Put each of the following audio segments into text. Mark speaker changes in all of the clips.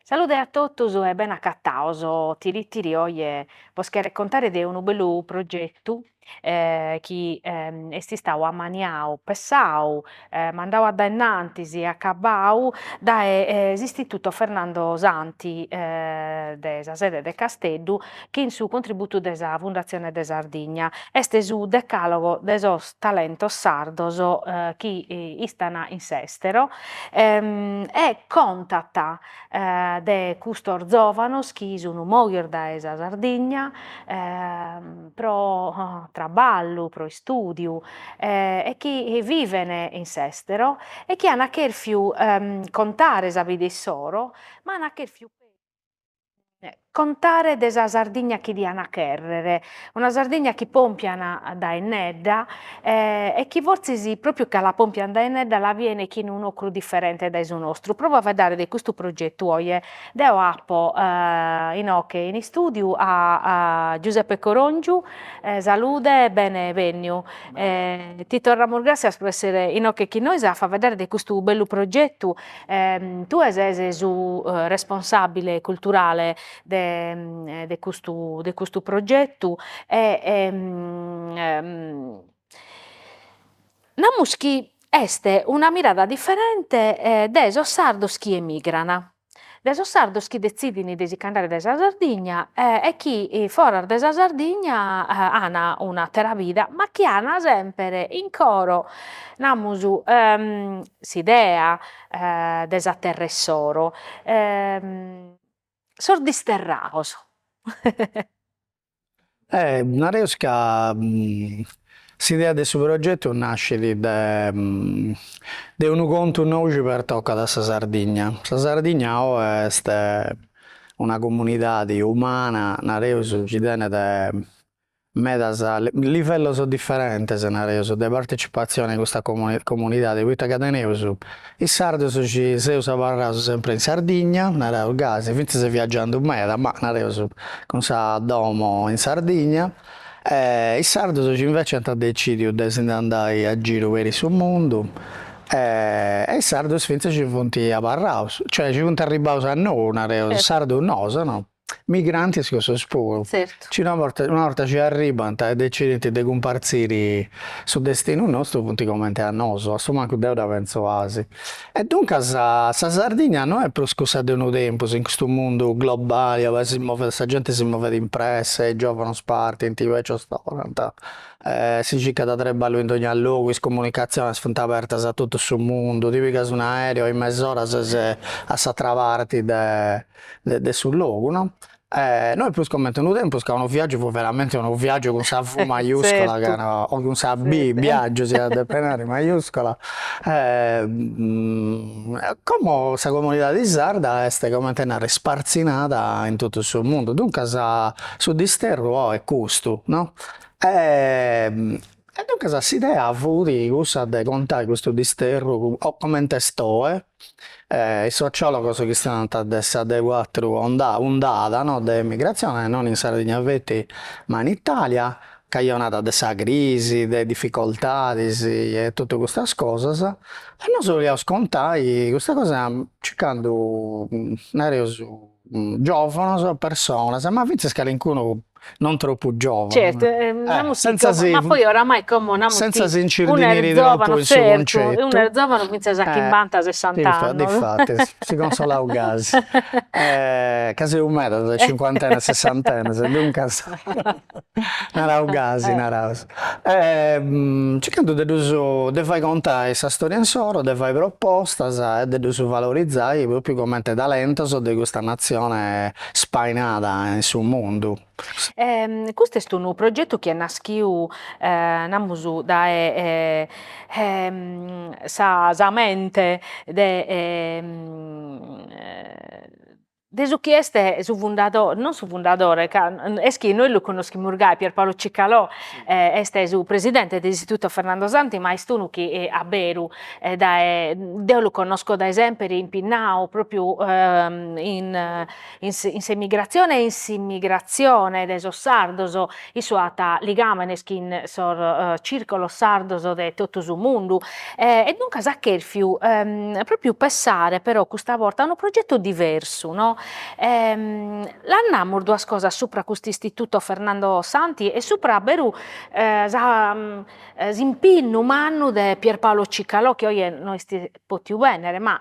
Speaker 1: Salude a totus e bene acatados, Tiritiri oje bos cheret contare de unu bellu progetu chi est istadu ammaniadu, pessadu, mandadu a dae innantis e acabadu dae s'Istituto Fernando Santi de sa sede de Casteddu chin su contributu de sa Fundatzione de Sardigna. Est su decalogo de sos talentos sardos chi istan in s'estero e contat de custos zovanos chi sun moghios dae sa Sardigna pro traballu, pro istudiu e chi viven in s'estero e chi an cherfiu contare sa vida issoro, ma an cherfiu Contare de sa Sardigna chi dian chèrrere, una Sardigna chi pòmpian dae innedda e chi fortzis pròpiu ca la pòmpian dae innedda la bien chin un'ocru diferente dae su nostru. Pro faeddare de custu progetu oje deo apo inoche in istùdiu a Giuseppe Corongiu, salude e bene bènniu. Ti torramus gràssias pro èssere inoche chin nois a faeddare de custu bellu progetu Tue ses su responsabile culturale de de custu de custu progetu e namus chi est una mirada diferente de sos sardos chi emigran, de sos sardos chi detzidin de si ch'andare dae sa Sardigna e chi foras de sa Sardigna an un'atera vida, ma chi an semper in coro, namus s'idea de sa terra issoro, sos disterrados.
Speaker 2: Nareus ca s'idea de su progetu nascit de de unu contu nou chi pertocat a sa Sardigna. Sa Sardigna oe est una comunidadi umana, nareus, chi tenet medas livellos diferentes, nareus, de partecipatzione in custa comunidade, poita ca teneus is sardos chi seus abarraus sempre in Sardigna, nareus gasi, fintzas viaggiandu meda, ma nareus cun sa domo in Sardigna, e is sardos chi invece ant decidiu de si nd'andai a giru peri su mundu e is sardos fintzas chi funt abarraus, cioè chi funt arribbaus a nou, nareus, sardos nous, no Migrantis cussus puru, chi una borta una borta chi arribant e decidint de cumpartziri su destinu nostru funt comente a nosu, a su mancu deu dda pentzu 'asi. E duncas sa Sardigna no est prus cussa de unu tempus in custu mundu globali ue si movet sa genti si movet in presse, is giovanos partint, is becios torrant, si circat treballu in dogna logu, is comunicatziones funt abertas a totu su mundu, ti pigas un'aereo e in mes'ora ses a s'atra parti de de su logu no, no est prus comente unu tempus ca unu viaggiu fut veramente unu viaggiu cun sa V maiuscola ca o cun sa B biaggiu si iat a depi nai maiuscola como sa comunidadi sarda est comente narrer spartzinada in totu su mundu, duncas su disterru oi est custu no e duncas s'idea fut cussa de contai custu disterru comente est oi Is sociologos chistionant de sa de cuatru undada no de emigratzione, non in Sardigna feti ma in Italia, cajonada de sa crisi, de dificoltadis e totu custas cosas, e nosu 'oliaus contai custa cosa circandu, nareus, giovanos, personas, ma fintzas calincunu non tropu giovanu.
Speaker 1: Certu, namus chi como, ma poi oramai como namus chi
Speaker 2: senza si nc'irdiniri tropu in su cuncettu.
Speaker 1: Unu est giovanu fintzas a chimbanta sessant'annus.
Speaker 2: Difatis, si consolaus gasi, ca seus medas de cincuantenas sessantenas, duncas naraus gasi, naraus. Circandu de ddus, de fai contai sa storia insoru, de fai propostas e de ddus valorizai propriu comente talentos de custa natzione spainada in su mundu.
Speaker 1: Custu est unu progetu chi est naschiu, namus, dae sa sa mente de. De su chi est su fundadore, non su fundadore, ca est chi nois lu connoschimus gai, Pierpaolo Cicalò est su presidente de s'istituto Fernando Santi, ma est unu chi a beru dae, deo lu connosco dae semper impinnau propriu in in s'emigratzione e in s'immigratzione de sos sardos, issu at ligamenes chin sos circolos sardos de totu su mundu E duncas at cherfiu propriu pessare però custa borta a unu progetu diversu no, la namus duas cosas supra custu istituto Fernando Santi e supra a beru sa s'impinnu mannu de Pierpaolo Cicalò chi oje no est potiu bennere ma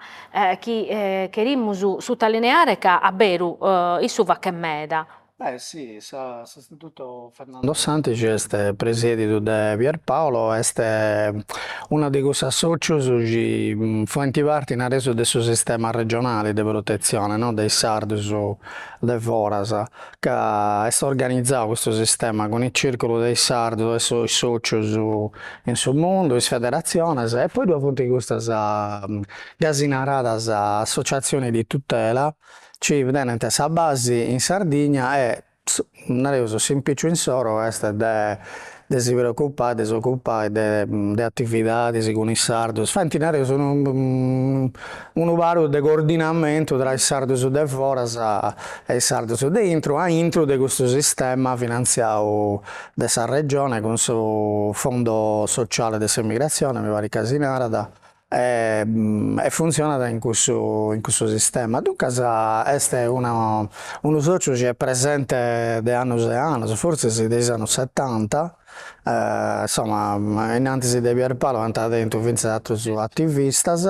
Speaker 1: chi cherimus sutalineare ca a beru issu faghet meda.
Speaker 2: Beh si, s'Istituto Fernando Santi chi est presiedidu de Pierpaolo est una de cussus associus chi faint parti, nareus, de su sistema regionali de protetzione no de is sardus de foras, ca est organizau custu sistema cun is circulus de is sardus e is socius in su mundu, is federatziones e poi ddue funt custas gasi naradas associazioni di tutela Ci tenent sa basi in Sardigna e, nareus, s'impiciu insoro est de de si preocupai, de s'ocupai de de atividadis cun is sardus, faint nareus unu unu paru de coordinamentu tra is sardus de foras e is sardus de intru, a intru de custu sistema finantziau de sa Regione cun su fondo sociale de s'emigratzione, mi parit ca si narat e funtzionat in cussu in cussu sistema, duncas est una unu sociu chi est presente de annus e annus, fortzis de is annus setanta, insoma innantis de Pierpaolo ant tentu fintzas aterus ativistas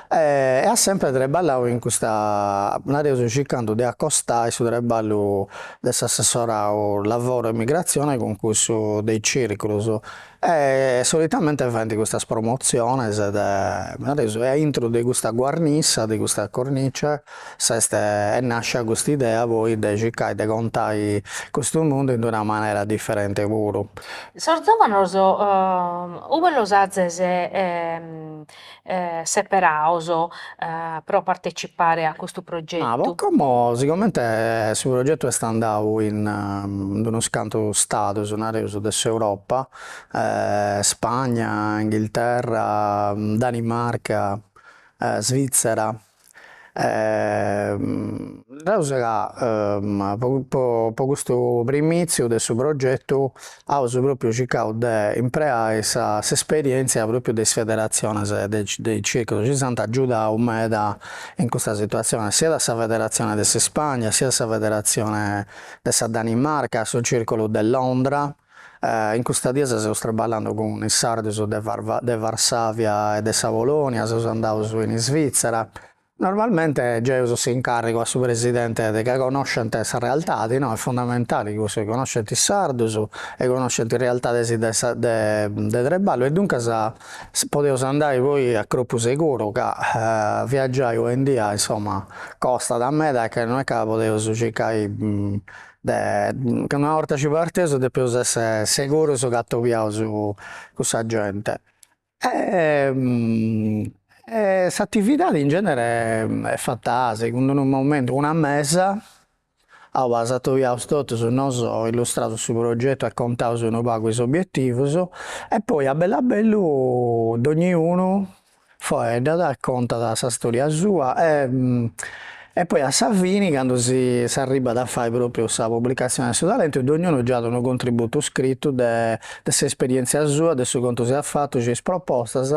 Speaker 2: e at sempre treballau in custa, nareus circandu de acostai su treballu de s'assessorau lavoro e immigrazione cun cussu de is circulus E solitamente faint custas promotziones de, nareus, e aintru de custa guarnissa, de custa cornice, s'est est nascia custa idea poi de circai de contai custu mundu in d'una manera diferente puru.
Speaker 1: Sos zovanos ue los azes seperados pro partecipare a custu progetu?
Speaker 2: Ah, po como, sigomente su progetu est andau in unus cantu stadus, nareus, de s'Europa, Spagna, Inghilterra, Danimarca, Svizzera, Nareus ca po po custu primìtziu de su progetu aus propriu circau de impreai sa s'esperientzia propriu de is federatziones de de is circulus chi s'ant agiudau meda in custa situatzione, siat sa federatzione de s'Ispagna, siat sa federatzione de sa Danimarca, su circulu de Londra, in custas dies seus traballando cun is sardus de de Varsavia e de sa Polonia, seus andaus in Isvizzera. Normalmente giaeus s'incarrigu a su presidente de ca connoscent sa realtadi, no, est fundamentali cussu, connoscent is sardus e connoscent is realtades de sa de de treballu e duncas podeus andai poi a cropu seguru ca viaggiai oindia insoma costat meda e ca no est ca podeus circai De ca una 'orta chi parteus depeus essi segurus ca atobiaus cussa gente. E s'atividadi in genere est fata asi, cun d'unu momentu, una mesa auba s'atobiaus totus, nosu illustraus su progetu e contaus unu pagu is obietivus e poi a bellu a bellu donniunu Foeddat e contat sa storia sua e e poi a sa fini candu si s'arribat a fai propriu sa publicatzioni de su talentu dognunu giat unu contributu scritu de de s'esperientzia sua, de su contu chi at fatu, is propostas,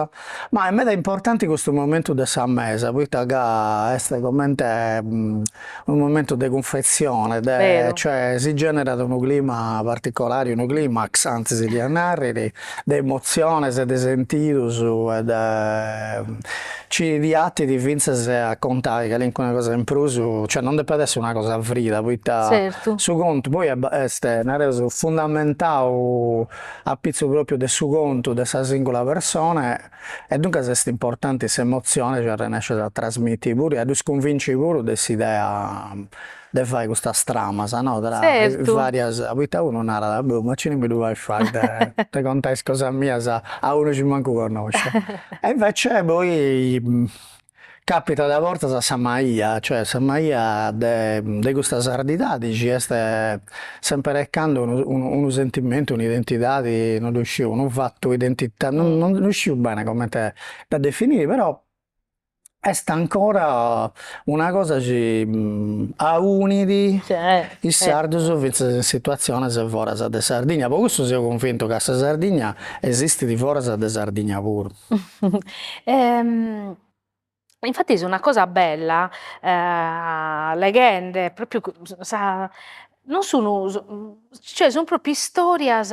Speaker 2: ma est meda importanti custu momentu de sa mesa poita ca est comente unu momentu de cunfetzione de cioè si generat unu clima particolari, unu climax antzis dia narriri, de emotziones e de sentidus e de ci ti atit fintzas a contai calincuna cosa in prus, cioè non depet essi una cosa frida poita su contu poi est nareus fundamentau apitzus propriu de su contu de sa singula persona E duncas est importanti s'emotzione chi arrennesces a trasmiti puru e a ddus cunvinci puru de s'idea de fai custas tramas, no, tra is varias, poita unu narat, boh, ma chini mi ddu fait fai de de contai is cosas mias a unu chi mancu connosciu. E invece poi. Capitat a bortas sa maia, cioè sa maia de de custa sardidadi chi est semper e cando unu unu sentimentu, un'identidadi, non ddu sciu, unu fatu identitariu, non ddu sciu beni comente dda definiri, però est ancora una cosa chi aunit is sardus finzas in situatzionis foras de Sardigna, po cussu seu cunvintu ca sa Sardigna esistit foras de Sardigna puru.
Speaker 1: Infatis una cosa bella leghende propriu sa non sun cioè sun propriu istorias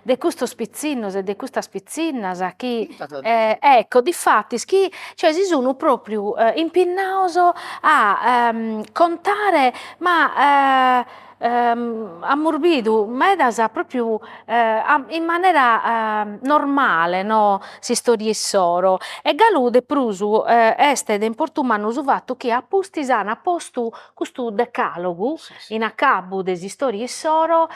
Speaker 1: de custos pitzinnos e de custas pitzinnas chi ecco difatis chi cioè si sun propriu impinnados a contare ma amus bidu medas propriu in manera normale no s'istoria issoro e galu de prus est de importu mannu su fatu chi a pustis an postu custu decalogu in acabu de s'istoria issoro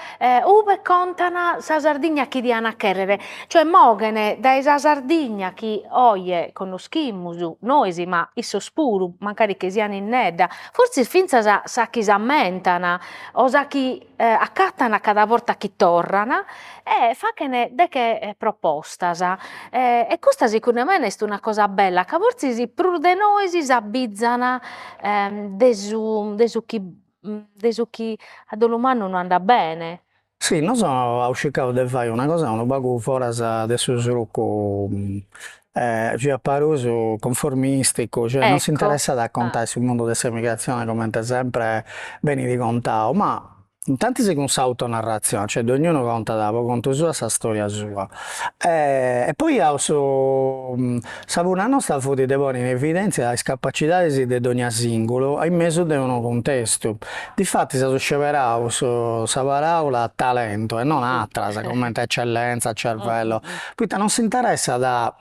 Speaker 1: ube contan sa Sardigna chi dian cherrere, cioè moghen dae sa Sardigna chi oje connoschimus nois ma issos puru mancari che sian innedda, fortzis fintzas sa chi s'ammentan o sa chi acatan cada borta chi torran e faghen deghe propostas e custa segundu mene est una cosa bella ca fortzis prus de nois s'abbizan de su de su chi de su chi a dolu mannu no andat bene.
Speaker 2: Si, nosu aus circau de fai una cosa unu pagu foras de su trucu fiat prus conformisticu, cioè non s'interessat a contai su mundu de s'emigratzione comente sempre benit contau, ma intantis cun s'autonarratzione, cioè dognunu contat po contu sua sa storia sua e poi aus sa punna nosta fut de ponni in evidentzia is capacidadis de dogna singulu in mesu de unu cuntestu, difatis aus sceberau sa paraula talento e non atras comente eccellenza, cervello, poita non s'interessat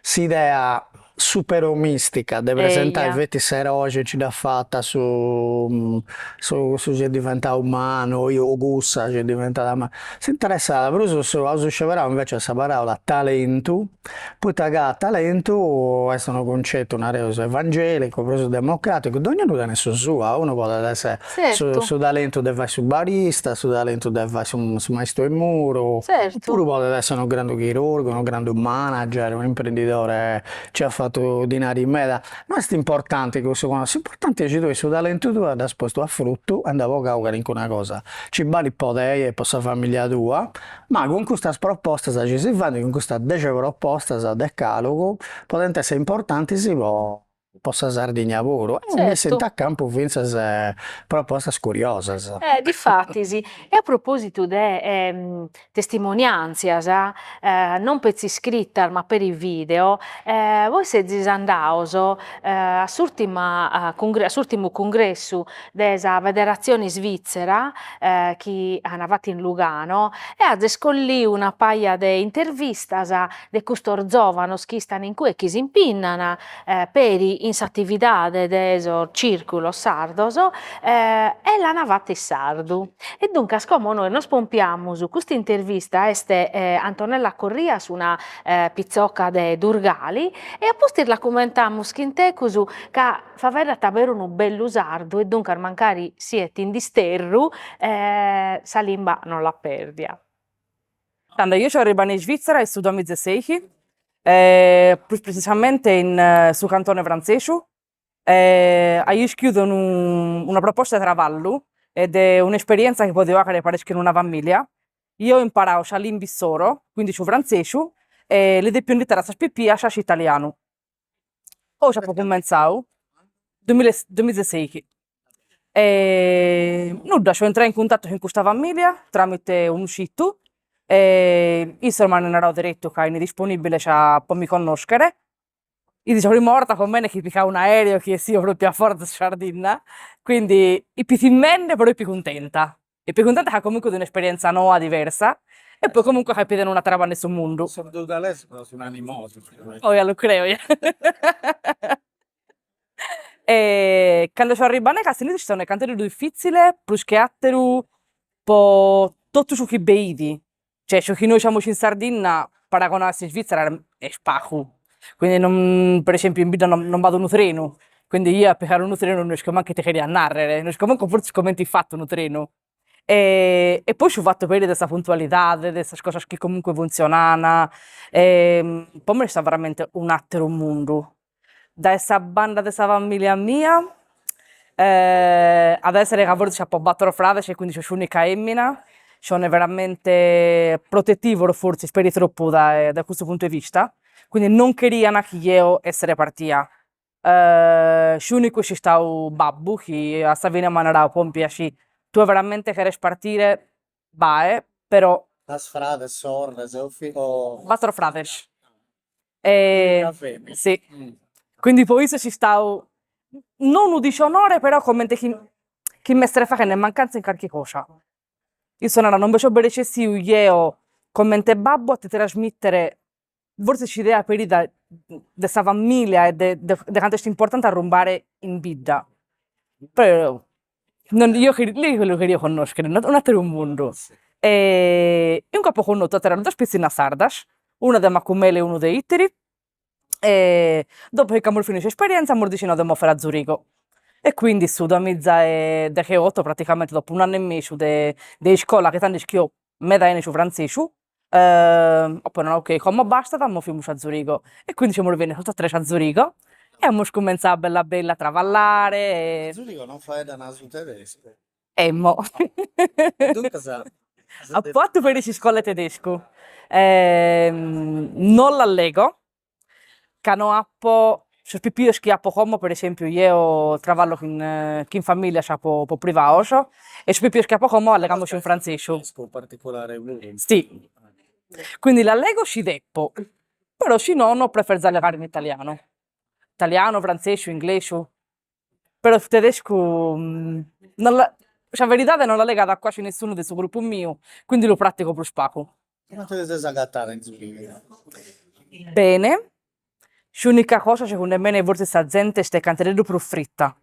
Speaker 2: s'idea superomistica de presentai feti s'eroi chi nci dd'at fata su cussu chi est diventau umanu o cussa chi est diventada umana, s'interessat prus su, aus sceberau invecias sa paraula talentu, poita ca talentu est unu cuncetu nareus evangelicu, prus democraticu, dognunu tenit su sua, unu podet essi su talentu de fai su barista, su talentu de fai su maistu 'e muru, opuru podet essi unu grandu chirurgu, unu grandu manager, un'imprendidore chi at fatu dinari meda, no est importanti cussu, s'importanti est chi tui su talentu tuu dd'as postu a frutu e nd'as bogau calincuna cosa chi balit po tei e po sa familia tua, ma cun custas propostas chi si faint, cun custas dexi propostas decalogu, podent essi importantis po po sa Sardigna puru e nd'essint a campu fintzas propostas curiosas.
Speaker 1: Difatis, e a propositu de testimoniantzias, non petzi iscritas ma peri video, bois sezis andados a s'urtima a s'urtimu cungressu de sa Federatzione Isvìtzera chi an fatu in Lugano e azis collidu una paja de intervistas de custos zòvanos chi istan in cue e chi s'impinnan peri in s'atividade de sos cìrculos sardos e l'an fata in sardu. E duncas como nois nos pompiamus custa intervista, est Antonella Corrias una pitzoca de Durgali e a pustis la cumentamus chin tecus ca faeddat aberu unu bellu sardu e duncas mancari siet in disterru sa limba non l'at pèrdia.
Speaker 3: Tando, io so arribada in Svizzera in su duamizaseixi, prus pretzisamente in su cantone frantzesu, aio ischiu de unu una proposta de traballu e de un'esperienza chi podio faghere paris chin una familia, io imparao sa limba issoro, quindi su frantzesu, e li depio inditare a sas pipias s'italianu. Poi apo cumentzau, duamizaseixi, e nudda, so intrà in cuntatu chin custa familia tramite unu situ e issos m'an naradu deretu ca 'ini disponibiles po mi connoschere, 'it sa prima 'orta po mene chi picao un'aereo chi 'essio propriu a foras de sa Sardinna, quindi 'ipi timende però 'ipi cuntenta 'Ipi cuntenta ca comunque 'it un'esperienza noa diversa e poi comunque ca 'ipi in un'atera banda 'e su mundu.
Speaker 2: Sos durgalesos sun animosos.
Speaker 3: Oh ja lu creo ja. E cando so arribada ca est istadu un'ecanteddu difitzile prus che atteru po totu su chi be 'it, cioè su chi nois amus in Sardinna paragonadu a s'Isvizzera est pagu. Quindi non, per esempiu in bidda non non b'at unu trenu, quindi jeo a pigare unu trenu no isco mancu ite cheriat narrer, no isco mancu fortzis comente est fatu unu trenu. E poi su fatu peri de sa puntualidade, de sas cosas chi comunque funtzionant, po mei est veramente un'ateru mundu. Dae sa banda de sa familia mia at a essere ca fortzis apo bator frades e quindi so s'unica emina, sono veramente protetivos fortzis peri tropu dae dae custu puntu 'e vista, quindi non cherian chi jeo essere partia. S'unicu est istadu babbu chi a sa fine m'at naradu, Pompia si tue veramente cheres partire bae, però.
Speaker 2: As frades, sorres o o.
Speaker 3: Bator frades. Una femina. Si. Quindi po issu est istadu no unu disonore però comente chi chi m'essere faghende mancanza in carchi cosa. Issu at naradu non bi so resessiu jeo comente babbu a ti trasmittere fortzis s'idea peri de de sa familia e de de cantu est importante arrumbare in bidda. Però non io lu cherio connoschere, un'atteru mundu. E comunque apo connotu ateras duas pitzinnas sardas, una de Macumele e unu de Itiri, e dopo chi ch'amus finidu s'esperienza amus detzìdiu de mòvere a Zurigo e quindi su duamiza e degheoto praticamente dopo un'annu e mesu de de iscola chi tando ischio meda 'ene su frantzesu, apo naradu ok como bastat, movimus a Zurigo e quindi semus bennidos totu a tres a Zurigo e amus cumentzadu a bellu a bellu a traballare
Speaker 2: e. A Zurigo non faeddan su tedescu?
Speaker 3: Emmo.
Speaker 2: E duncas.
Speaker 3: Apo fatu peri s'iscola 'e tedescu, non l'allego ca no apo sos pipios chi apo como, per esempiu, jeo traballo chin chin familias po po privados e sos pipios chi apo como allegamus in frantzesu.
Speaker 2: Particulare puru.
Speaker 3: Si, quindi l'allego si depo, però si nono preferzo allegare in italianu, italianu, frantzesu, inglesu, però su tedescu non la sa veridade non l'allegat quasi nessunu de su gruppu miu, quindi lu pratico prus pagu.
Speaker 2: Comente ti ses agatada in Zurigo?
Speaker 3: Bene, s'unica cosa segundu mene fortzis sa zente est cantededdu prus frita,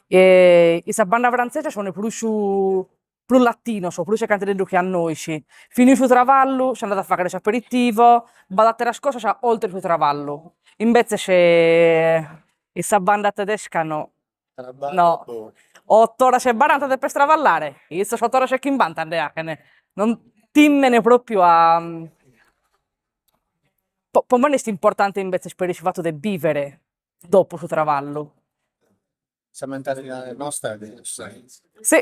Speaker 3: in sa banda frantzesa sunt prus prus latinos, prus cantededdu che a nois, finiu su traballu s'andat a faghere s'aperitivo, b'at ateras cosas oltre su traballu, imbetzes in sa banda tedesca no, no, otto oras e baranta depes traballare, issos otto oras e chimbanta nde 'achen, non timmen propriu a po mene est importante imbetzes peri su fatu de bivere dopo su traballu.
Speaker 2: Sa mentalidade nostra est cussa.
Speaker 3: Si,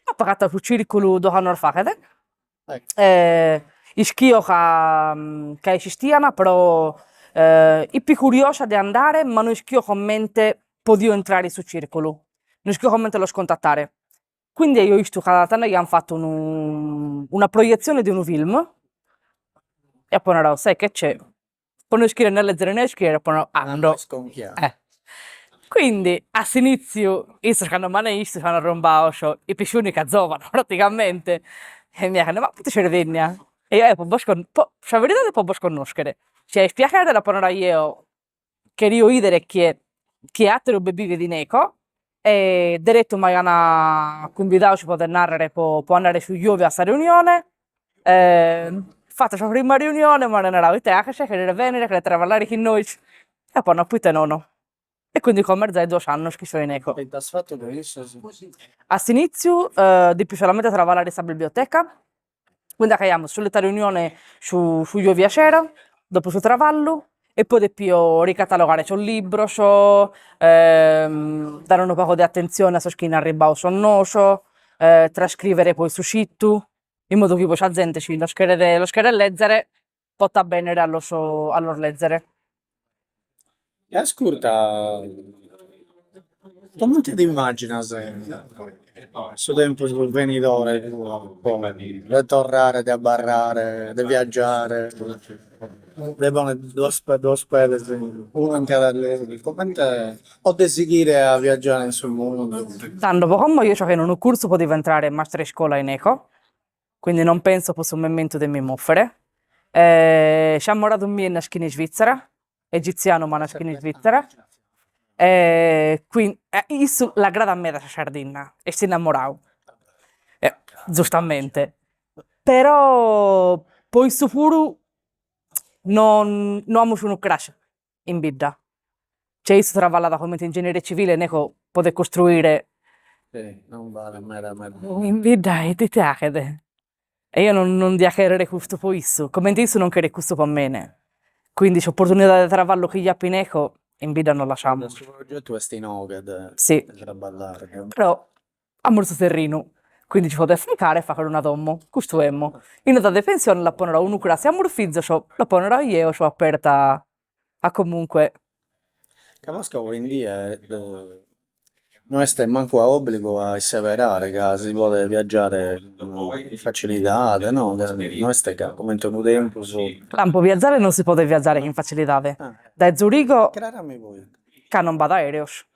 Speaker 3: apo agatadu su circulu duos annos faghet, ischio ca ca esistian però ipi curiosa de andare ma no ischio comente podio intrare in su circulu, no ischio comente los contattare, quindi aio 'istu ca tando aian fatu unu una proietzione de unu film e apo naradu sai che c'è Po no ischire ne lezere ne iscriere apo nau ando. Quindi a s'iniziu issos cando m'an 'istu s'an arrumbados, ipi s'unica zovana praticamente e mi 'achene ma poite ses bennia? E eo po bos po sa veridade po bos connoschere, si ais piaghere l'apo naradu jeo cherio 'idere chie chie atteru bi bivet in eco e derettu m'aian cumbidadu si podet narrer po po andare su joviu a sa reunione Fata sa prima riunione m'ant naradu, ite 'aghes, cheres bennere, cheres traballare chin nois? E apo nau, poite nono. E quindi como est zai duos annos chi so in eco.
Speaker 2: E ite as fatu cun issos?
Speaker 3: A s'initziu depio solamente traballare in sa biblioteca, quindi 'achiamus solita riunione su su giovia sera, dopo su traballu, e poi depio ricatalogare sos libros, dare unu pagu de atentzione a sos chi 'ini arribbados sos noos, trascrivere poi su situ in modu chi poi sa zente si los cheret los cheret lezere potat bennere a los a los lezere.
Speaker 2: E ascurta, comente t'immaginas su tempus benidore tuo de torrare, de abarrare, de viaggiare, de ponni duos duos pedes unu in cada logu, comente o de sighire a viaggiare in su mundu.
Speaker 3: Tando po como eo so faghende unu cursu po diventare mastra 'e iscola in eco, quindi non penso po su momentu de mi mòvere, s'amoradu miu est naschidu in Isvizzera, egizianu ma naschidu in Isvizzera, e quindi issu l'agradat meda sa Sardinna, est innamoradu, giustamente, però po issu puru. No no amus unu cras in bidda, cioè issu traballat comente ingeniere civile neco podet costruire
Speaker 2: Non balet meda meda.
Speaker 3: In bidda ite ite 'aghet E eo non non dia cherrere custu po issu, comente issu non cheret custu po mene. Quindi s'opportunidade de traballu chi eo apo ineco in bidda non lasciamus.
Speaker 2: Su progetu est inoghe de
Speaker 3: Si.
Speaker 2: traballare.
Speaker 3: Però amus su terrinu, quindi si podet fraigare e fagher una domo, custu emmo. In edade de pensione l'apo naradu unu cras si amus fizos, l'apo naradu jeo, so aperta a comunque.
Speaker 2: Ca posca oindia no est mancu a obbligu a isseberare ca si podet viaggiare cun facilidade no, no est ca comente unu tempus.
Speaker 3: Lampu, viaggiare non si podet viaggiare chin facilidade, dae Zurigo
Speaker 2: Crarami poita.
Speaker 3: Ca non b'at aereos,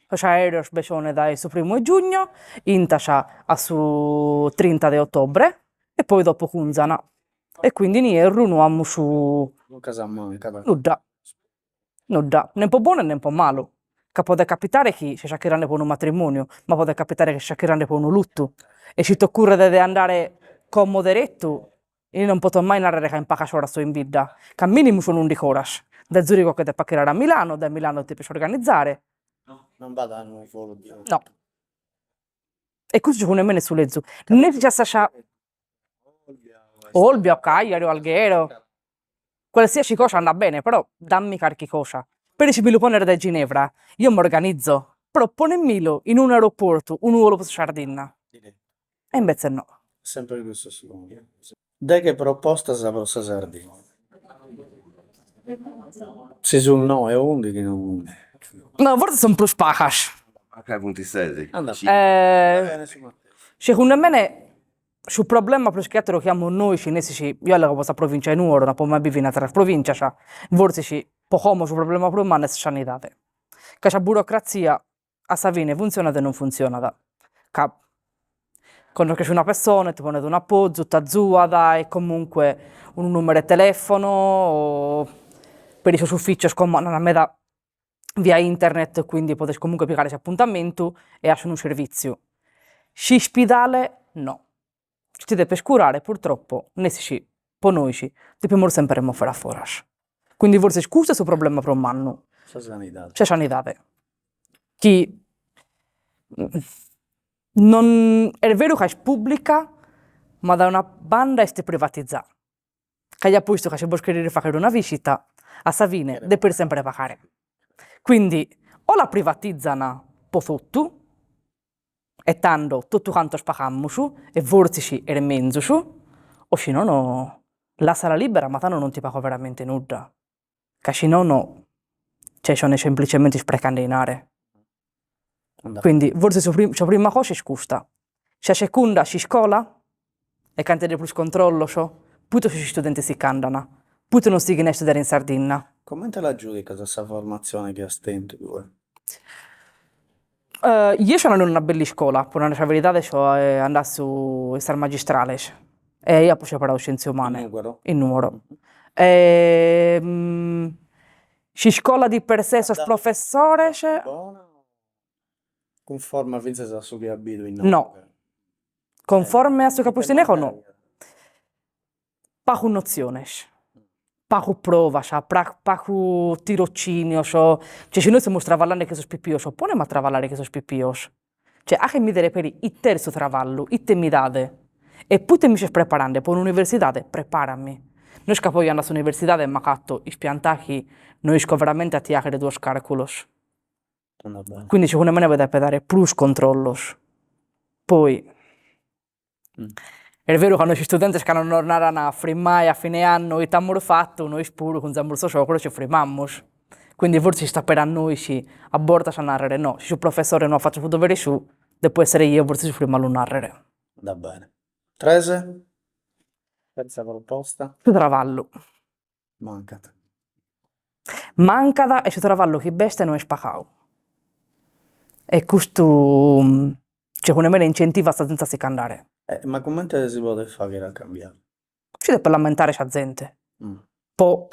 Speaker 3: sos aereos bi sun dae su primu 'e giugno intas a su trinta de ottobre e poi dopo cunzan e quindi in ierru no amus
Speaker 2: Duncas mancat.
Speaker 3: Nudda Nudda, nen po bonu e nen po malu, ca podet capitare chi ses achirrende po unu matrimoniu, ma podet capitare chi ses achirrende po unu lutu, e si t'occurret de andare como derettu, eo non poto mai narrere ca in pagas oras so in bidda, ca minimu sun undic'oras, dae Zurigo che depo achirrare a Milano, dae Milano depes organizare.
Speaker 2: Non b'at unu volu direttu.
Speaker 3: No. E custu segundu mene est su lezu, nessi a sa Olbia o Cagliari o Alghero, qualsiasi cosa andat bene, però dammi carchi cosa, peri si mi lu pones dae Ginevra, io m'organizo, però ponemilu in unu aeroportu unu 'olu po sa Sardinna, e invece no.
Speaker 2: Sempre cussu su Deghe propostas pro sa Sardigna. Si sun noe o undighi non.
Speaker 3: No, fortzis sun prus pagas.
Speaker 4: Mancai funt ses.
Speaker 3: Segundu mene su problema prus che atteru chi amus nois, nessi eo allego po sa provincia 'e Nuoro, no apo mai biviu in atteras provincias, fortzis po como su problema prus mannu est sa sanidade, ca sa burocrazia a sa fine funtzionat e non funtzionat, ca connosches una pessone, ti ponet un'apozu, t'azuat e comunque unu numeru 'e telefono o peri sos ufficios como andant meda via internet, quindi podes comunque pigare s'apuntamentu e as unu servitziu. S'ispidale no, si ti depes curare purtroppo, nessi po nois, depimus sempre movere a foras. Quindi fortzis custu est su problema prus mannu.
Speaker 2: Sa sanidade.
Speaker 3: Sa sanidade. Chi non est beru ca est pubblica, ma dae una banda est privatizà. Ca ja postu ca si bos cherides fagher una visita, a sa fine depes sempre pagare. Quindi o la privatizan po totu e tando totu cantos pagamus e fortzis est menzus, o si nono lassala libera ma tando non ti pago veramente nudda, ca si nono cioè sono semplicemente isprecande 'inare. Quindi fortzis su sa prima cosa est custa. Sa segunda s'iscola, e cantu de prus controllos, poita sos istudentes si ch'andant, poita non sighint a istudiare in Sardinna.
Speaker 2: Comente la giudicas sa formatzione chi as tentu tue?
Speaker 3: Jeo so andadu in una bella iscola, po narrer sa veridade so andadu in sas magistrales e eo apo seberadu scienze umane.
Speaker 2: In Nugoro?
Speaker 3: In Nuoro. S'iscola di per sé sos professores
Speaker 2: Bona cunforma finzas a su chi as bidu inoghe?
Speaker 3: No, conforme a su chi apo bistu inoghe no. Pagu notziones, pagu provas, pagu tirocinios, cioè si nois semus traballende chin sos pipios, ponemi a traballare chin sos pipios, cioè 'aghemi 'idere peri it'est su traballu, ite mi dade e poite mi ses preparende po un'universidade, preparami. No est ca poi ando a s'universidade e m'agato ispiantà chi no isco veramente a ti 'aghere duos carculos. Quindi segundu mene bi depet aere prus controllos. Poi est beru ca nois istudentes cando nos naran frimmai a fine annu ite amus fatu, nois puru cunzamus sos ogros e frimmamus. Quindi forsis istat peri a nois a bortas a narrere, no, si su professore no at fatu su dovere suo, depo essere jeo forsis su primu a lu narrere.
Speaker 2: Andat bene. Tres? Terza proposta.
Speaker 3: Su traballu.
Speaker 2: Mancat.
Speaker 3: Mancat e su traballu chi b'est no est pagadu. E custu segundu mene incentivat sa zente a si ch'andare.
Speaker 2: Ma comente si podet fagher a cambiare?
Speaker 3: Si depet lamentare sa zente. Po,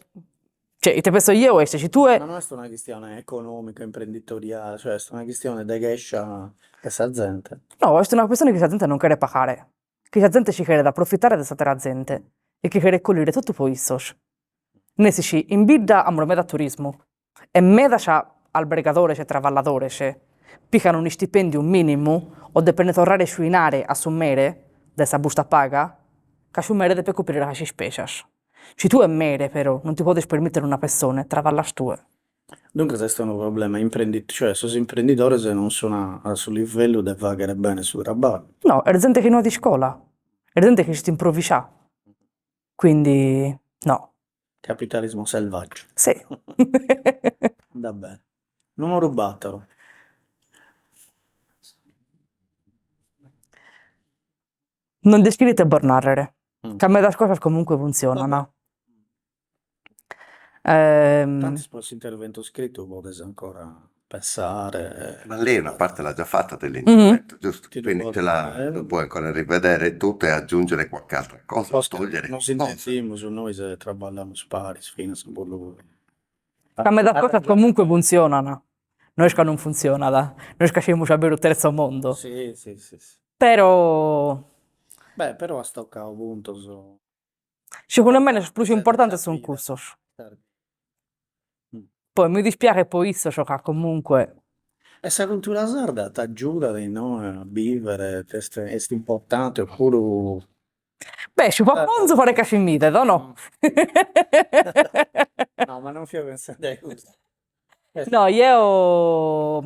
Speaker 3: cioè ite penso jeo est si tue.
Speaker 2: Ma no est una chistione economica, imprenditoriale, cioè est una chistione de chescia de sa zente.
Speaker 3: No, est una chistione chi sa zente non cheret pagare, chi sa zente si cheret aprofitare de s'atera zente e chi cheret collire totu po issos. Nessi chi in bidda amus meda turismu e medas albergadores e traballadores pican un'istipèndiu mìnimu o depent torrare su 'inare a su mere de sa busta paga ca su mere depet coprire sas ispesas. Si tue mere però non ti podes permìtere una pessone, traballas tue.
Speaker 2: Duncas est unu problema cioè sos imprendidores non sun a su livellu de faghere bene su traballu.
Speaker 3: No, est zente chi no at iscola, est zente chi s'est improvisà, quindi no.
Speaker 2: Capitalismo selvaggiu.
Speaker 3: Si.
Speaker 2: Andat bene. Numeru bator.
Speaker 3: Non nd'isco ite bos narrer, ca medas cosas comunque funtzionant.
Speaker 2: Tantis pro s'interventu scritu podes ancora pensare.
Speaker 4: Ma lei una parte l'ha già fatta dell'intervento, giusto? Quindi te la lo puoi ancora rivedere tutto e aggiungere qualche altra cosa, togliere
Speaker 2: Nos intendimus nois e traballamus paris finas po lu
Speaker 3: Ca medas cosas comunque funtzionant, no est ca non funtzionat, no est ca semus a beru terzo mondo.
Speaker 2: Si si si si.
Speaker 3: Però.
Speaker 2: Beh però as tocadu puntos.
Speaker 3: Segundu mene sos prus importantes sunt cussos. Poi mi dispiaghet po issos ca comunque.
Speaker 2: E sa cultura sarda t'agiudat inoghe a bivere, est est importante oppuru.
Speaker 3: Beh su paponzu paret ca si m'idet o no?
Speaker 2: No ma non fia pensende a custu.
Speaker 3: No jeo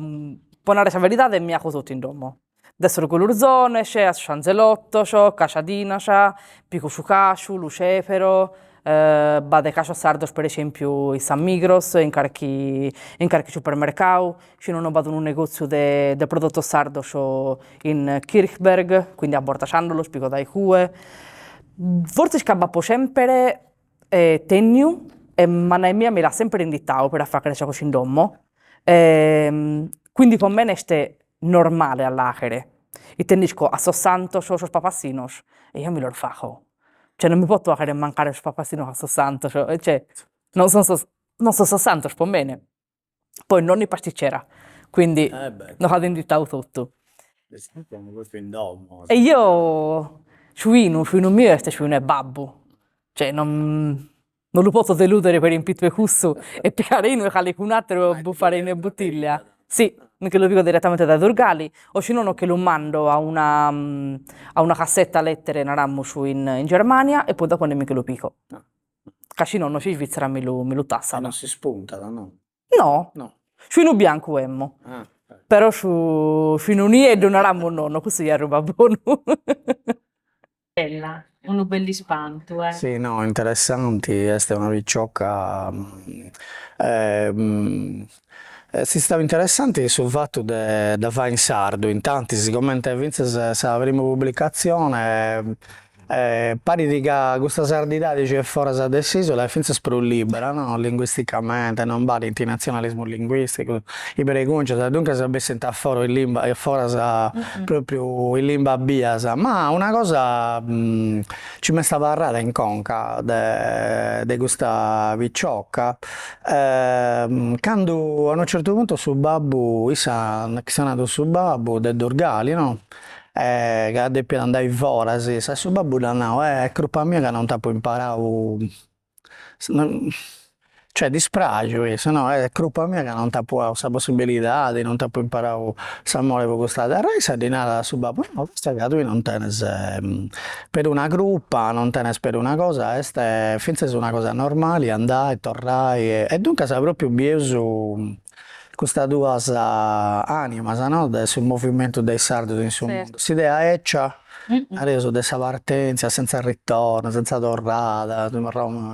Speaker 3: po narrer sa veridade mi 'aco totu in domo, de sos culurzones a sos anzelottos, casadinas, pigo su casu, lu sepero, b'at de casos sardos per esempiu in sa Migros, in carchi in carchi supermercadu, si nono b'at unu negoziu de de prodotos sardos in Kirchberg, quindi a bortas ando los pigo dae cue, fortzis ca b'apo semper tenniu e mannai mia mi l'at semper inditadu per a fagher sa cosa in domo, quindi po mene est normale a l'aghere, ite nd'isco, a sos santos sos papassinos, e eo mi los fago, cioè non mi poto faghere mancare sos papassinos a sos santos, cioè non sun sos non sun sos santos po mene. Poi nonna pasticcera, quindi nos at inditadu totu. E jeo su 'inu, su 'inu miu est su 'inu 'e babbu, cioè non non lu potzo deludere per impittu 'e cussu e pigare 'inu 'e calicun'atteru e buffare 'inu 'e buttiglia, si, mi che lu pigo direttamente dae Durgali o si nono che lu mando a una a una cassetta lettere naramus in in Germania e poi dopo mi che lu pigo ca si nono s'Isvizzera mi lu mi lu tassat.
Speaker 2: E non s'ispuntat, no?
Speaker 3: No,
Speaker 2: No.
Speaker 3: su 'inu biancu emmo, però su su 'inu nieddu naramus nono, cussu ja arrubat bonu.
Speaker 1: Bella, unu bellu ispantu eh.
Speaker 2: Si no interessanti, est una picioca est istadu interessanti su fatu de dda fai in sardu, intantis comente finzas sa primu publicatzione Parit ca custa sardidadi chi est foras de s'isula est fintzas prus libera, no, linguisticamente, non b'at natzionalismu linguisticu, is pregungias, duncas bessint a fora in limba a foras propriu in limbas bias, ma una cosa chi m'est abarrada in conca de de custa picioca, candu a unu certu puntu su babbu, issa at chistionadu cun su babbu de Durgali no ca depiat andai foras issa e su babbu dd'at nau, est crupa mia ca non t'apu imparau, cioè dispraxiu issu, no, est crupa mia ca non t'apu 'au sa possibilidadi, non t'apu imparau s'amori po custa terra, e issa ddi narat a su babbu, no, basta ca tui non tenes peruna crupa, non tenes peruna cosa, est finzas una cosa normali andai, torrai e duncas propriu bieus Custas duas animas no de su movimentu de is sardus in su mundu, s'idea 'eccia, nareus, de sa partenzia senza ritorno, senza torrada,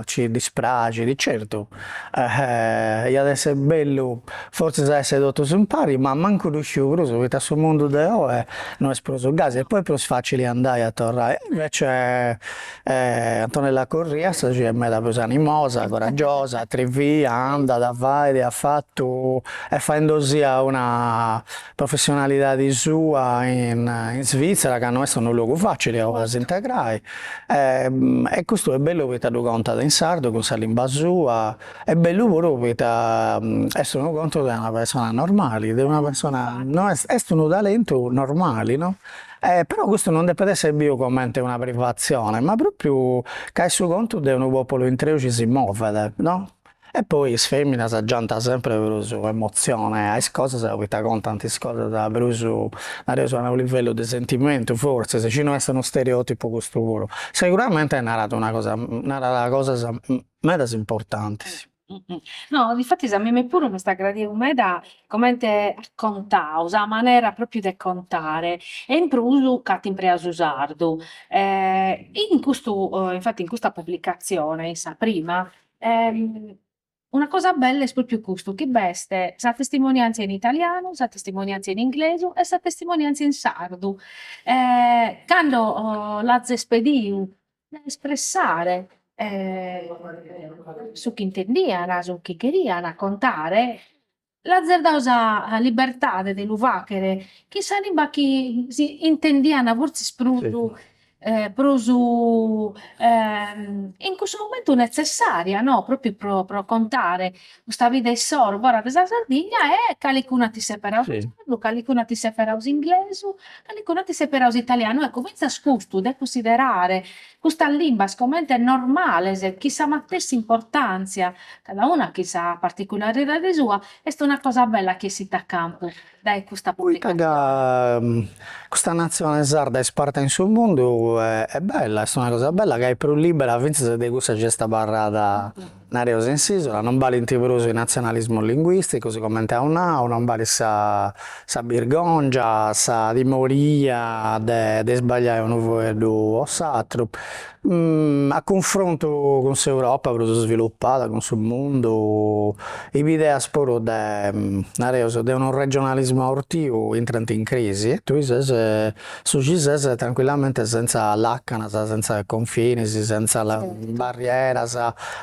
Speaker 2: ci dispraxit, certu iat essi bellu fortzis a essi totus impari, ma mancu ddu sciu prus, poita su mundu de oi no est prus gasi e poi est prus facili andai a torrai, invece Antonella Corrias chi est meda prus animosa, coragiosa, atrivia, andat, fait, at fatu, est faendosì una professionalidadi sua in Svizzera ca no est unu logu. logu facili a s'integrai e custu est bellu poita ddu contat in sardu cun sa limba sua, est bellu puru poita est unu contu de una persona normali, de una persona, no est est unu talentu normali no, però custu non depet essi biu comente una privatzione, ma propriu ca est su contu de unu populu intreu chi si movet no E poi is feminas giant sempre prus emotzione a is cosas poita contant is cosas prus, nareus, a unu livellu de sentimentu fortzis, chi no est unu stereotipu custu puru. Seguramente narat una cosa, narat cosas medas importantis.
Speaker 1: No, difatis a mimmi puru m'est agradiu meda comente at contau, sa manera propriu de contare e in prus ca at impreau su sardu. In custu, infati in custa publicatzione, in sa prima, Una cosa bella est pròpiu custu, chi b'est sa testimoniàntzia in italianu, sa testimoniàntzia in inglesu e sa testimoniàntzia in sardu. Cando l'azes pediu de espressare su chi intendian, su chi cherian contare, l'azes dadu sa libertade de lu faghere chin sa limba chi si intendian fortzis prus prus in cussu momentu netzessaria no, propriu pro pro contare custa vida issoro fora de sa Sardigna e calicunu at isseperadu su sardu, calicunu at isseperadu s'inglesu, calicunu at isseperadu s'italianu, ecco finzas custu de cunsiderare custas limbas comente normales, chin sa matessi importantzia, cada una chin sa particularidade sua, est una cosa bella chi essit a campu dae custa
Speaker 2: Poita ca custa natzione sarda isparta in su mundu est bella, est una cosa bella ca est prus libera fintzas de cussa chi est abarrada, nareus, in s'isula, non balint prus is natzionalismos linguisticos comente aus nau, non balit sa sa birgongia, sa timoria de de isbagliai unu fueddu o s'aturu A cunfrontu cun s'Europa prus svilupada, cun su mundu, is bideas puru de, nareus, de unu regionalismu aortiu intrant in crisi e tui ses su chi ses tranquillamente senza lacanas, senza confinis, senza barrieras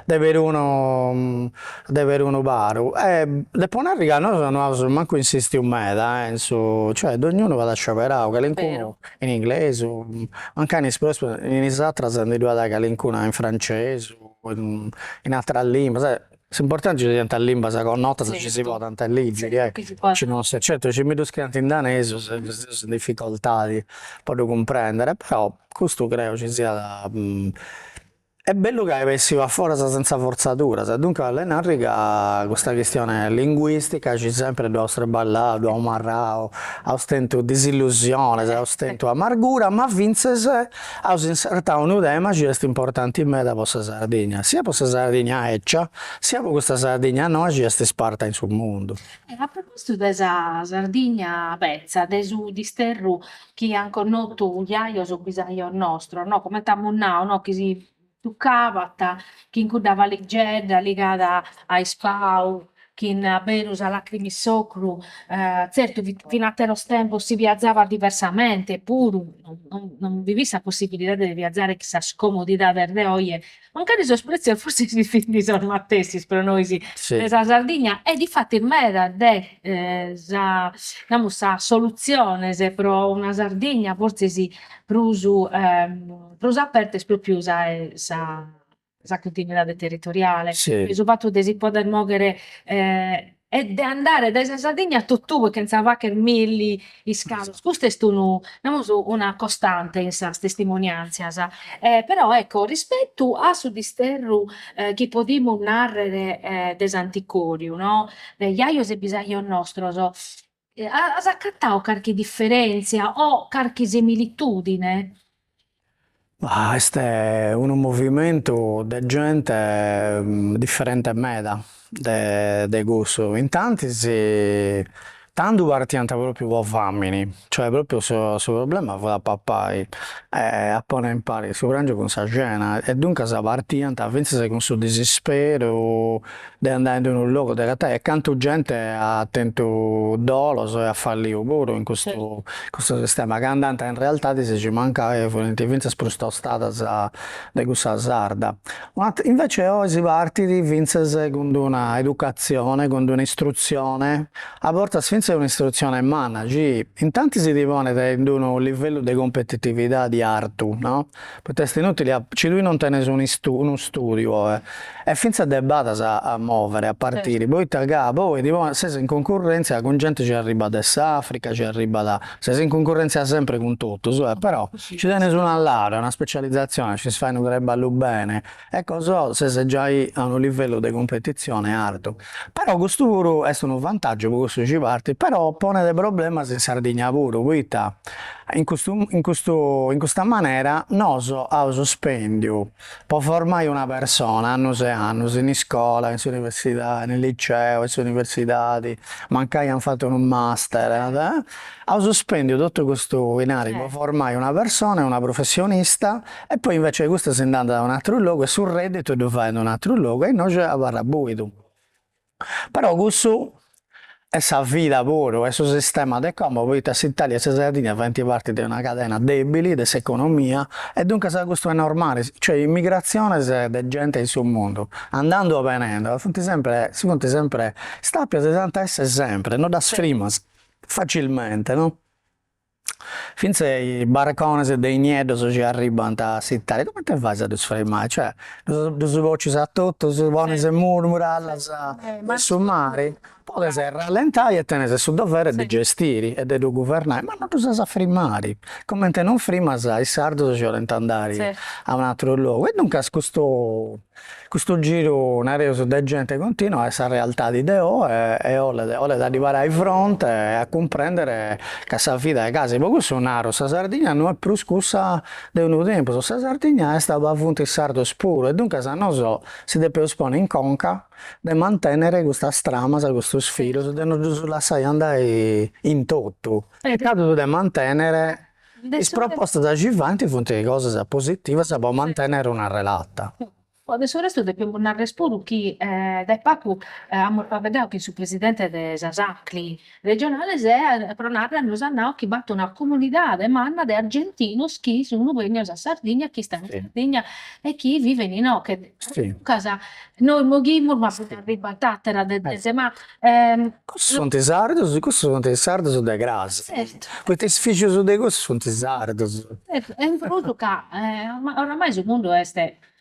Speaker 2: de perunu de perunu paru. E depu narri ca nosu no aus mancu insistiu meda in su, cioè dognunu at scioberau, calincunu in inglesu, mancai in is prossimas, in is atras ndi ddu at calincuna in francesu, in ateras limbas, s'importanti chi siant limbas connotas chi si podant ligiri, eccu, chi non certu chi mi ddu scriant in danesu seus in difficoltadi po ddu cumprendere, però custu creu chi siat Est bellu ca est bessiu a foras senza fortzaduras, duncas 'olit narri ca custa chistione linguistica chi sempri ddu aus traballau, ddu aus marrau, aus tentu disillusiones, aus tentu amargura, ma fintzas aus insertau unu tema chi est importanti meda po sa Sardigna, sia po sa Sardigna 'ecia, sia po custa Sardigna noa chi est isparta in su mundu.
Speaker 1: A propositu de sa Sardigna betza, de su disterru chi an connotu jajos o bisajos nostros, no, comente amus nau, no, chi si tuccabat chin cudda valigedda ligada a ispau, chin aberu sa lacrima in s'ocru, zertu fin atteros tempos, si viazabat diversamente puru, non bi fit sa possibilidade de viazare chin sas comodidades de oje, mancari sos pretzios forsis fin sos matessis pro nois de sa Sardigna e difatis meda de sa namus sas solutziones pro una Sardigna fortzis prus prus aperta est propriu sa sa sa continuidade territoriale, su fatu de si poder moghere e de andare dae sa Sardigna a totue chentza fagher milli iscalos, custu est unu, namus, una costante in sas testimoniantzias, però ecco rispetu a su disterru chi podimus narrer de s'anticoriu no, de jajos e bisajos nostros, as acatadu carchi diferentzia o carchi similitudine?
Speaker 2: Ma est unu movimentu de gente diferente meda de de cussu, intantis tandu partiant propriu po famini, cioè propriu su su problema fut a papai e a ponni impari su prangiu cun sa cena e duncas partiant finzas cun su disisperu de andai in unu logu de agatai e cantu gente at tentu dolos e at falliu puru in custu custu sistema, ca andant in realtadis chi mancai furint finzas prus tostadas de cussa sarda. Invece oi si partit finzas cun d'una educatzione, cun d'una istrutzione, a bortas finzas. finzas un'istrutzione manna chi intantis ti ponet in d'unu livellu de competitividadi artu, no, poita est inutili a chi tui non tenes unu studiu oe est finzas de badas a movere a partiri poita ca poi ti pones ses in cuncurrenzia cun genti chi arribat de s'Africa chi arribat ses in cuncurrenzia sempri cun totus però chi tenes una laurea una specializzazione scis fai unu treballu bene e cosa ses giai a unu livellu de cumpetitzione artu. Però custu puru est unu vantaggiu po cussu chi partit, però ponet problemas in Sardigna puru, poita in custu in custu in custa manera nosu aus spendiu po formai una persona annus e annus in iscola, in s'universidadi, in liceu, in s'universidadi, mancai ant fatu unu master, aus spendiu totu custu dinari po formai una persona, una professionista E poi invece custa si nd'andat a un'ateru logu e su redditu ddu fait in un'ateru logu e innoxi abarrat buidu. Però cussu est sa vida puru, est su sistema de como, poita s'Italia e sa Sardigna faint parti de una cadena debili de s'economia e duncas custu est normali, cioè is migratziones de genti in su mundu, andando o benendo, funt sempre, si funt sempre stapias e ant a essi sempre, no ddas frimas facilmente no. Finzas is barcones de is nieddos chi arribant a s'Italia, comente fais a ddus frimai? Cioè ddus bocis a totus, ponis murallas in su mari? Podes rallentai e tenes su dovere de gestiri e de ddu guvernai, ma non ddus as a frimari, comente non frimas is sardos chi 'olint andai a un'ateru logu e duncas custu Custu giru, nareus, de gente continua est sa realtadi de oi e 'olet 'olet a ddi parai fronte e a cumprendere ca sa vida est gasi, po cussu naru, sa Sardigna no est prus cussa de unu tempus, sa Sardigna est auba funt is sardos puru e duncas nosu si depeus ponni in conca de mantennere custas tramas, custus filus, de no ddus lassai andai in totu, circaus de mantennere Is propostas chi faint funt cosas positivas po mantennere una relata.
Speaker 1: De su restu depimus narrer puru chi dae pagu amus faeddadu chin su presidente de sas Acli regionales e pro narrer nos at nadu chi b'at una comunidade manna de argentinos chi sun bennidos a Sardigna, chi istan in Sardigna e chi viven inoghe. Duncas nois moghimus ma bi nd'arribat atera de de ma
Speaker 2: Cussus funt sardus, cussus funt is sardus de cras, poita is fillus de cussus funt sardus.
Speaker 1: Certu, e in prus ca oramai su mundu est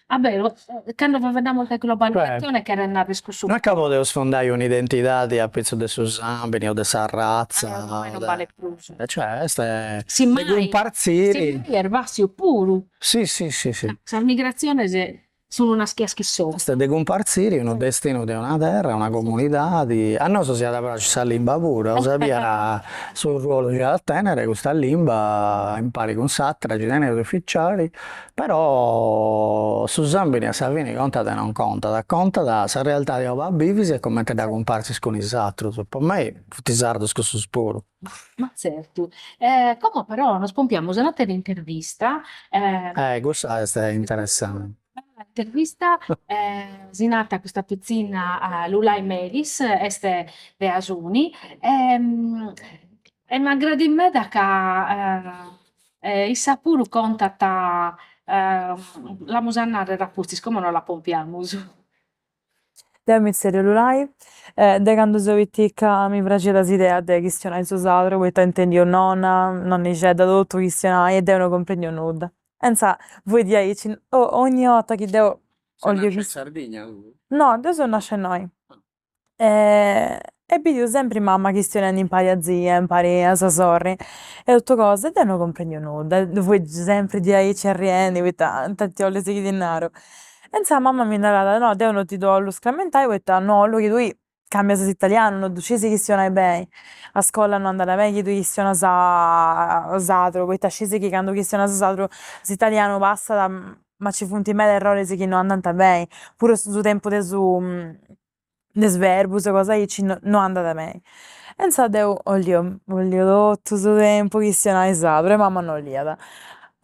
Speaker 1: a beru, cando faeddamus de globalizatzione cheret narrer cussu.
Speaker 2: No est ca podeus fundai un'identidadi apitzus de su sambini o de s'arratza.
Speaker 1: Oramai non balet prus.
Speaker 2: Cioè est de cumpartziri.
Speaker 1: Simmai est bàssiu puru.
Speaker 2: Si si si si.
Speaker 1: Sas migratziones Sunu naschias chi sono.
Speaker 2: Est de cumpartziri unu destinu de una terra, una comunidadi, a nosu s'iat a praxi sa limba puru, eus a biri su ruolu chi at a tenere custa limba impari cun s'atera chi teneus uficiali, però su sambini a sa fini contat e non contat, contat sa realtadi auba bivis e cumenti dda cumpartzis cun is atrus, po mei funt sardus cussus puru.
Speaker 1: Ma tzertu. Como però nos pompiamus un'atera intervista.
Speaker 2: Cussa est interessanti.
Speaker 1: Bella intervista, si narat custa pitzinna Lulai Melis, est de Asuni e m'aggradit meda ca issa puru contat, l'amus a narrer a pustis, como no la pompiamus.
Speaker 5: Deu mi zerriu Lulai, de candu seu pitica mi praxiat s'idea de chistionai su sardu poita intendiu nonna, nonnixedda totu chistionai e deu no cumprendiu nudda. E insaras fui diaici, 'onnia 'orta chi deu 'olliu
Speaker 2: Ses nascia in Sardigna tui?
Speaker 5: No, deu seu nascia innoi. E bidiu sempri mama chistionendi impari a zia, impari a sa sorri e totu cosa e deu no cumprendiu nudda, fui sempri diaici arriendi poita ita ti 'olis chi ti naru. E insaras mama mi narat, no deu no ti ddu 'ollu scramentai poita no 'ollu chi tui cambias s'italianu, no ddu scisi chistionai beni, a iscola no andat beni chi tui chistionas sardu, poita scisi chi candu chistionas sardu s'italianu passat ma nci funt meda erroris chi no andant beni, puru su tempus de su de is verbus e cosa aici no andat beni. E insaras deu 'olliu 'olliu totu su tempus chistionai sardu e mama no 'oliat.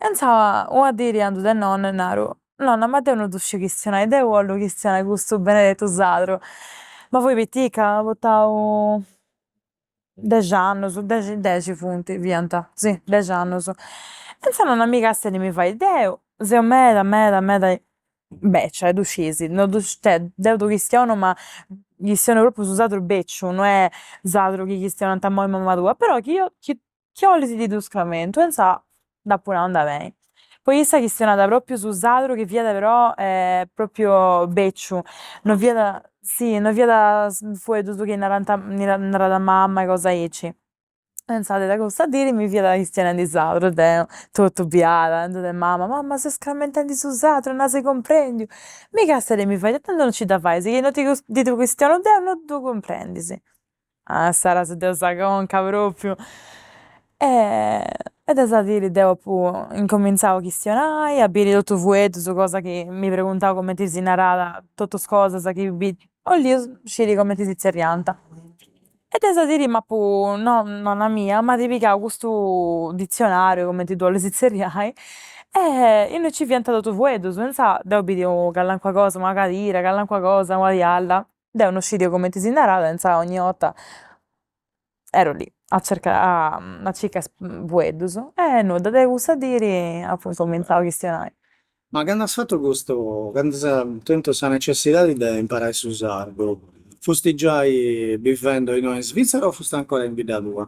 Speaker 5: E insaras una diri andu de nonna e naru, nonna ma deu no ddu sciu chistionai, deu 'ollu chistionai custu benedetu sardu. Ma fui pitica, portau dex'annus, dexi dexi funt, fiant, si, dex'annus. E insaras nonna mi castiat e mi fait, deu seu meda meda meda beccia e ddu scis, no ddu cioè deu ddu chistionu ma. Chistionu propriu su sardu becciu, no est sardu chi chistionant imoi mama tua, però chi chi chi 'olis ti ddu scramentu e insaras dd'apu nau andat beni. Poi issa chistionat propriu su sardu chi fiat però propriu becciu, non fiat, si, non fiat fueddus chi narant narat mama e cosas aici. E insaras de cussa dì mi fiat chistionendi sardu e deu totu biada andu de mama, mama seu scramentendi su sardu, no as cumprendiu. Mi castia e mi fait, e tandu non nci dda fais, chi non ti ddu chistionu deu non ddu cumprendis. Ah insaras deu sa conca propriu. E de sa diri deu apu incuminzau a chistionai, a biri totu fueddus, cosa chi mi preguntau cumenti si narat totus cosas chi 'olliu sciri cumenti si zerriant. E de sa diri m'apu, nonna mia m'at pigau custu ditzionariu, cumenti ddu 'olis zerriai, e innui nci fiant totus fueddus, insaras deu bidiu calincuna cosa, una cadira, calincuna cosa, una tialla, deu non scidia cumenti si narat e insaras 'onnia 'orta ero lì a cercai a circai is fueddus e nudda, de cussa diri apu incuminzau a chistionai.
Speaker 2: Ma candu as fatu custu, candu as tentu sa necessidadi de imparai su sardu, fusti giai bivendi innoi in Svizzera o fusti ancora in bidda tua?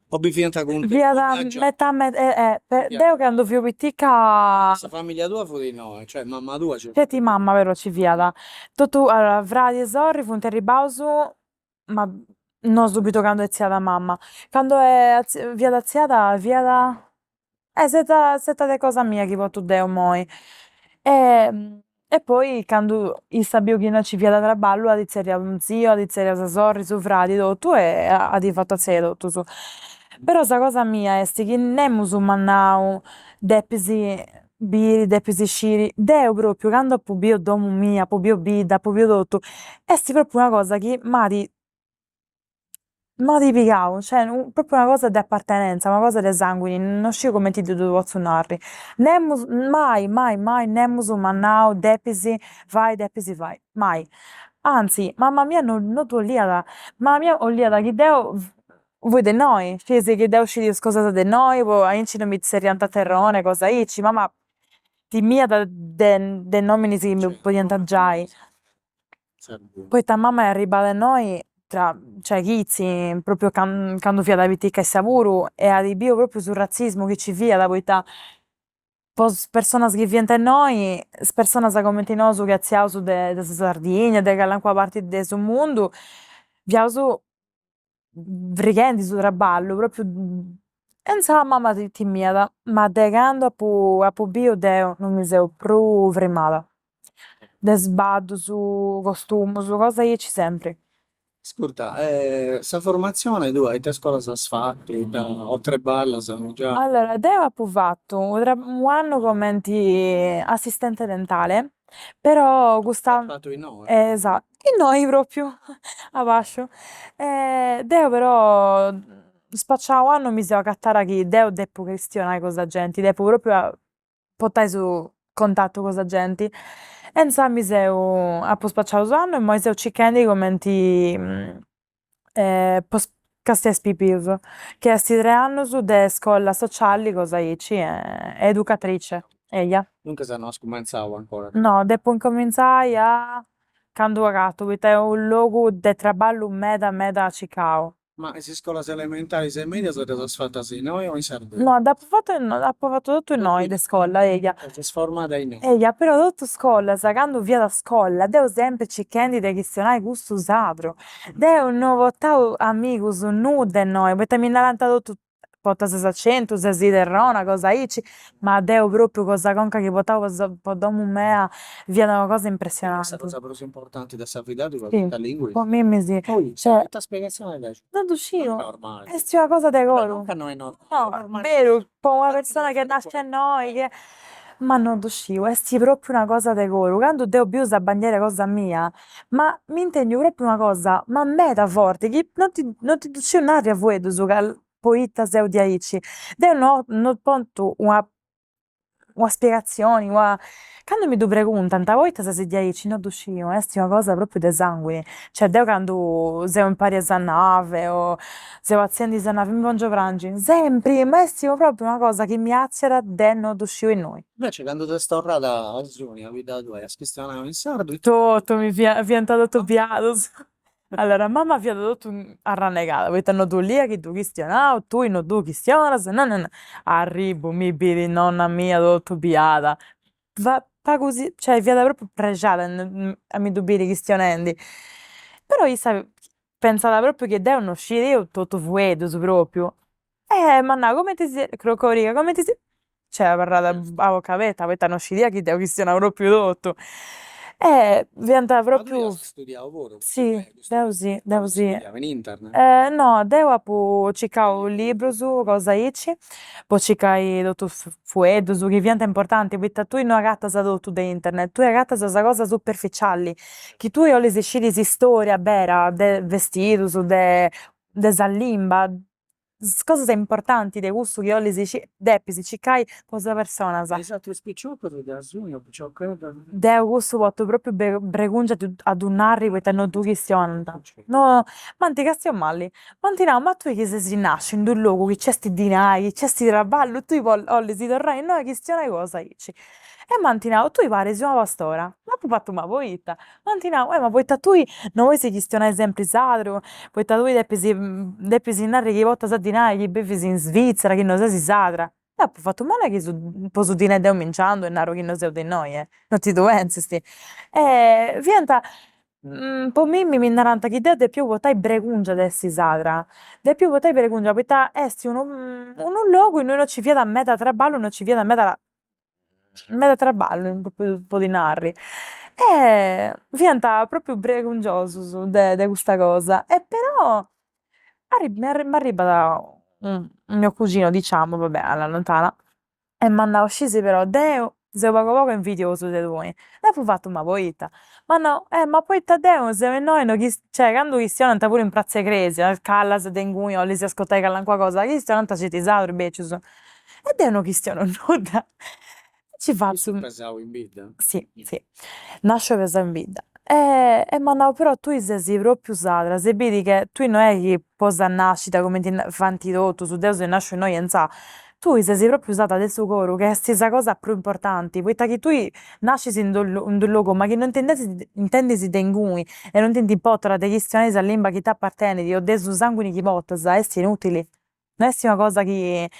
Speaker 2: O bi fiant cun
Speaker 5: Fiat metà metà, deu candu fiu pitica.
Speaker 2: Sa familia tua fut innoi, cioè mamma tua ci fut.
Speaker 5: Feti mamma però ci fiat, totu, allora, fradi e sorri funt arribaus ma no subitu candu est atziada mamma, candu est fiat atziada fiat s'età s'età de cosa mia chi portu deu imoi. E poi candu issa at biu chi non ci fiat traballu at zerriau unu tziu, at zerriau sa sorri, su fradi, totu e at fatu atziai totus. Però sa cosa mia est chi nemus m'at nau depis biri, depis sciri, deu propriu candu apu biu domu mia, apu biu bidda, apu biu totu, est propriu una cosa chi m'at m'at pigau, cioè propriu una cosa de appartenenza, una cosa de sanguini, non sciu cumenti ti ddu potzu narri. Nemus, mai mai mai nemus m'at nau depis fai depis fai, mai. Anzi, mama mia non non ddu 'oliat, mama mia 'oliat chi deu fui de innoi, scis, chi deu scidia is cosas de innoi po aici non mi zerriant terrone, cosa aici, mama timiat de de nominis chi mi podiant giai. Poita mama est arribada innoi tra, cioè chitzi, propriu candu fiat pitica issa puru e at biu propriu su razzismu chi nci fiat, poita po is personas chi fiant innoi, is personas cumenti nosu chi atziaus de de sa Sardigna, de calincuna parti de su mundu, fiaus frighendi su traballu, propriu e insaras mama timiat, ma de candu apu apu biu deu non mi seu prus frimada, de is baddus, costumus, cosas aici sempri.
Speaker 2: Ascurta, sa formatzione tua ita iscolas as fatu, ita, o treballas giai?
Speaker 5: Allora, deu apu fatu u' annu cumenti assistente dentale, però custa.
Speaker 2: As fatu innoi?
Speaker 5: Esattu, innoi propriu, a basciu. Deu però spaciau u' annu mi seu agatada chi deu depu chistionai cun sa genti, depu propriu portai su contattu cun sa genti e insaras mi seu, apu spaciau s'annu e imoi seu circhendi cumenti po castiai is pipius, chi est tres annus de iscola sociali, cosa aici, educatrice, eia.
Speaker 2: Duncas no as cumenzau ancora?
Speaker 5: No, depu incuminzai a candu agatu, poita est unu logu de traballu meda meda circau.
Speaker 2: Ma is iscolas elementaris e medias ddas as fatas innoi o in Sardegna?
Speaker 5: No, dd'apu fatu apu fatu totu innoi de iscola, eia.
Speaker 2: Ses formada innoi?
Speaker 5: Eia, però totu iscolas, candu fiat a iscola, deu sempri circhendi de chistionai custu sardu. Deu no portau amigus nudda innoi, poita mi narant totus portas s'acentu, ses terrona, cosa aici, ma deu propriu po sa conca chi portau po sa po domu mea fiat una cosa impressionanti.
Speaker 2: Sa cosa prus importanti de sa vida tua sa lingua.
Speaker 5: Po mimmi si.
Speaker 2: Poita, ita spiegazioni dd'as?
Speaker 5: Non ddu sciu.
Speaker 2: Non est normali.
Speaker 5: Est una cosa de coru.
Speaker 2: Non ca non est normali.
Speaker 5: No, beru, po una persona chi est nascia innoi, chi ma non ddu sciu, est propriu una cosa de coru, candu deu biu sa bandiera cosa mia, ma m'intendiu propriu una cosa, ma meda forti, chi non ti non ti ddu sciu narri a fueddus ca poita seu diaici, deu no no portu una. Una spiegazioni, una, candu mi ddu preguntant, poita ses diaici, non ddu sciu, est una cosa propriu de sanguini, cioè deu candu seu impari a sa navi o seu arziendi sa navi mi pongiu a prangi, sempri, ma est propriu una cosa chi mi arziat de non ddu sciu innui.
Speaker 2: Invece candu ses torrada a Asuni, a bidda tua, e as chistionau in sardu
Speaker 5: Totu mi fiant fiant totu biadus. Allora, mama fiat totu arrannegada, poita no ddu 'oliat chi ddu chistionau, tui no ddu chistionas, no no no. Arribu, mi biri nonna mia totu biada, pagu si, cioè fiat propriu prexada a mi ddu biri chistionendi. Però issa pentzat propriu chi deu no scidiu totus i' fueddus propriu. E m'at nau, cumenti si, crocoriga, cumenti si, cioè abarrat a bucca aberta poita no scidiat chi deu chistionau propriu totu. E fiant
Speaker 2: Ma tui
Speaker 5: propriu
Speaker 2: as studiau puru?
Speaker 5: Si, deu si, deu si.
Speaker 2: Studiau in internet?
Speaker 5: No, deu apu circau librus, cosa aici, po circai totus is fueddus chi fiant importanti, poita tui no agatas totu de internet, tui agatas sa cosa superficiali, chi tui 'olis sciri s'istoria bera de bestidus de de sa limba, is cosas importanti de cussu chi 'olis sciri, depis circai po sa personas.
Speaker 2: E is aterus piciocus de Asuni o picioccheddas?
Speaker 5: Deu cussu portu propriu bregungia a ddu narri poita no ddu chistionant. No, m'ant castiau mali, m'ant nau, ma tui chi ses nasciu in d'unu logu chi nc'est dinai, chi nc'est traballu, tui 'olis torrai innoi a chistionai cosa aici. E m'ant nau, tui paris una pastora, apu fatu, ma poita? M'ant nau, eh ma poita tui no 'olis chistionai sempri sardu, poita tui depis depis narri chi portas dinai, chi bivis in Svizzera, chi no ses sarda. E apu fatu, ma non est chi su po su dinai deu mi nc'andu e naru chi no seu de innoi eh, non ti ddu pentzist. E fiant po mimmi mi narant chi deu depiu portai bregungia de essi sarda, depiu portai bregungia poita est unu unu logu innui non nci fiat meda traballu, non nci fiat meda meda traballu propriu po ddi narri. E fiant propriu bregungiosus de de custa cosa e però m'arribat un mio cugino diciamo, va bè alla lontana, e m'at nau, scisi però, deu seu pagu pagu invidiosu de tui. E apu fatu, ma poita? M'at nau, eh ma poita deu seu innoi e no cioè candu chistionant puru in pratz'e cresia, callas de inguni 'olis ascurtai calincuna cosa, chistionant sceti sardu i' becius. E deu no chistionu nudda. Nci fatzu.
Speaker 2: Issu pesau in bidda?
Speaker 5: Si, si, nasciu e pesau in bidda. E m'at nau, però tui ses propriu sarda, si biri che tui no est chi po sa nascida cumenti faint totus, deu seu nasciu innoi e inzà, tui ses propriu sarda de su coru, ca est sa cosa prus importanti, poita chi tui nascis in d'unu logu ma chi non t'intendis intendis de inguni e non ti ndi importat de chistionai sa limba chi t'apartenit o de su sanguini chi portas, est inutili, no est una cosa chi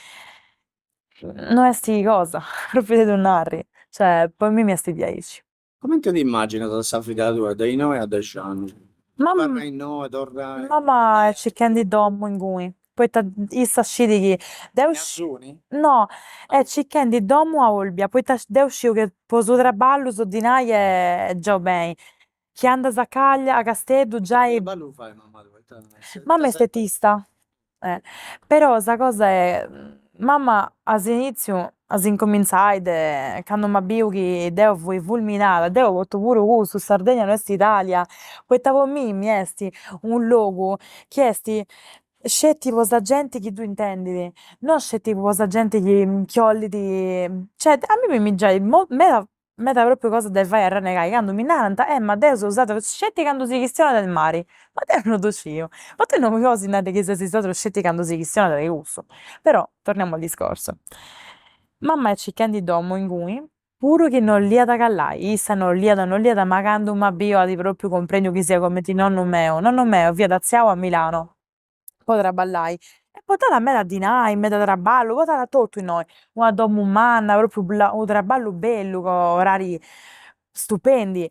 Speaker 5: no est cosa, propriu de ddu narri, cioè po mimmi est diaici.
Speaker 2: Cumenti t'immaginas sa vida tua de innoi a dex'annus?
Speaker 5: Mamma
Speaker 2: Abarrai innoi, torrai?
Speaker 5: Mamma est circhendi domu inguni, poita issa scit chi deu
Speaker 2: In Asuni?
Speaker 5: No, est circhendi domu a Olbia, poita deu sciu che po su traballu su dinai est giau beni, chi andas a Cagliari, a Casteddu giai.
Speaker 2: Ita traballu fait mamma tua? Ita
Speaker 5: Mamma est estetista, però sa cosa est, mamma a s'iniziu, a s'incuminzai de candu m'at biu chi deu fui fulminada, deu portu puru cussu, Sardegna no est Italia, poita po mimmi est unu logu chi est sceti po sa genti chi ddu intendit, non sceti po sa genti chi chi 'olit, cioè a mimmi mi giait meda meda propriu cosa de fai arrennegai candu mi narant, eh ma deu seu sarda sceti candu si chistionat de mari, ma deu no ddu sciu, ma tui non mi podis nai chi ses sardu sceti candu si chistionat de cussu, però torniamo al discorso. Mamma est circhendi domu inguni, puru chi no 'oliat callai, issa no 'oliat no 'oliat, ma candu m'at biu at propriu cumprendiu chi seu cumenti nonnu meu, nonnu meu fiat arziau a Milano po traballai e portat meda dinai, meda traballu, portat totu innoi, una domu manna, propriu unu traballu bellu, con orari stupendi,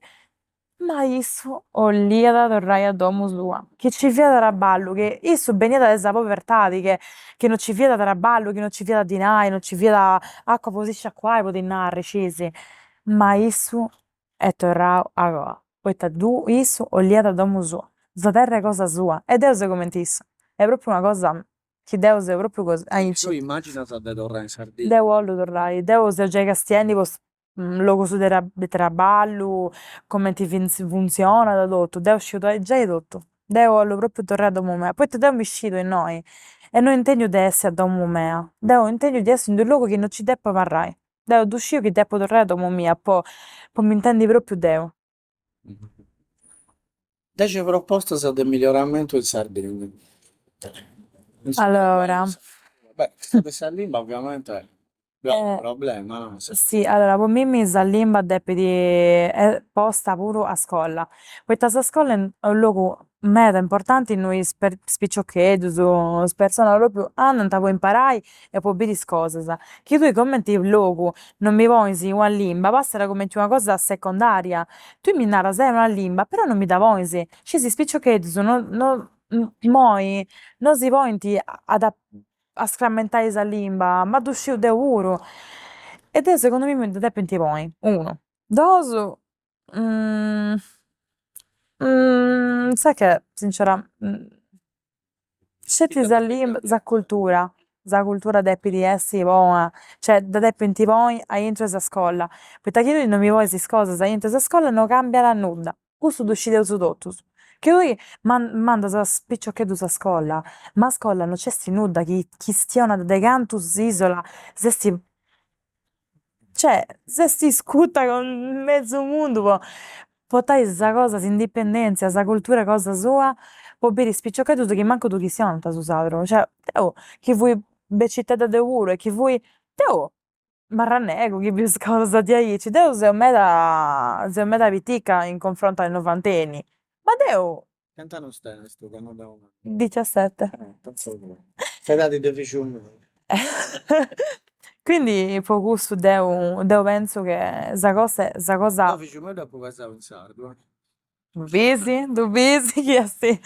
Speaker 5: ma issu 'oliat torrai a domu sua, chi nci fiat traballu, che issu beniat de sa povertadi, che che non nci fiat traballu, chi non nci fiat dinai, non nci fiat acua po si sciacuai, po ti narri, scisi, ma issu est torrau a goa, poita ddu issu 'oliat domu sua, sa terra cosa sua e deu seu cumenti issu, est propriu una cosa chi deu seu propriu così, aici.
Speaker 2: Tui immaginas de torrai in Sardinna?
Speaker 5: Deu 'ollu torrai, deu seu giai castiendi po logus de traballu, cumenti funzionat totu, deu sciu giai totu, deu 'ollu propriu torrai a domu mia, poita deu mi scidu innoi e no intendiu de essi a domu mia, deu intendiu di essi in d'unu logu chi non nci depu abarrai. Deu ddu sciu chi depu torrai a domu mia po po m'intendi propriu deu.
Speaker 2: Dexi propostas de miglioramentu in Sardegna.
Speaker 5: Allora.
Speaker 2: Bè custa de sa limba ovviamente est unu problema no
Speaker 5: Si, allora po mimmi sa limba depit posta puru a iscola, poita sa iscola est unu logu meda importanti innui is piciocheddus, is personas propriu andant po imparai e po biri is cosas. Chi tui cumenti logu non mi ponis una limba passat cumenti una cosa secondaria, tui mi naras est una limba, però non mi dda ponis, scis is piciocheddus non non imoi non si ponint a scramentai sa limba, ma ddu sciu deu puru. E deu segundu mimmi dda depint ponni, unu. Dus sai che sincera sceti sa limba, sa cultura, sa cultura depit essi bona, cioè dda depint ponni aintru 'e sa iscola, poita chi tui non mi ponis is cosas aintru 'e sa iscola non cambiat nudda, custu ddu scideus totus. Chi tui mandas is piciocheddus a iscola, ma a iscola non nc'est nudda chi chistionat de cantu s'isola s'est cioè s'est scuta cun mesu mundu po portai sa cosa, s'indipendenzia, sa cultura cosa sua, po biri is piciocheddus chi mancu ddu chistionant su sardu, cioè deu chi fui becitedda deu puru e chi fui, deu m'arrennegu chi biu is cosas diaici, deu seu meda seu meda pitica in confronto ai novantenni, ma deu
Speaker 2: Cant'annus tenis tui ca non deu nau?
Speaker 5: Diciasette.
Speaker 2: S'edadi de fillus mius.
Speaker 5: Quindi po cussu deu deu pentzu che sa cosa sa cosa.
Speaker 2: Deu fillus mius dd'apu pesau in sardu.
Speaker 5: Ddu bisi, ddu bisi chi est,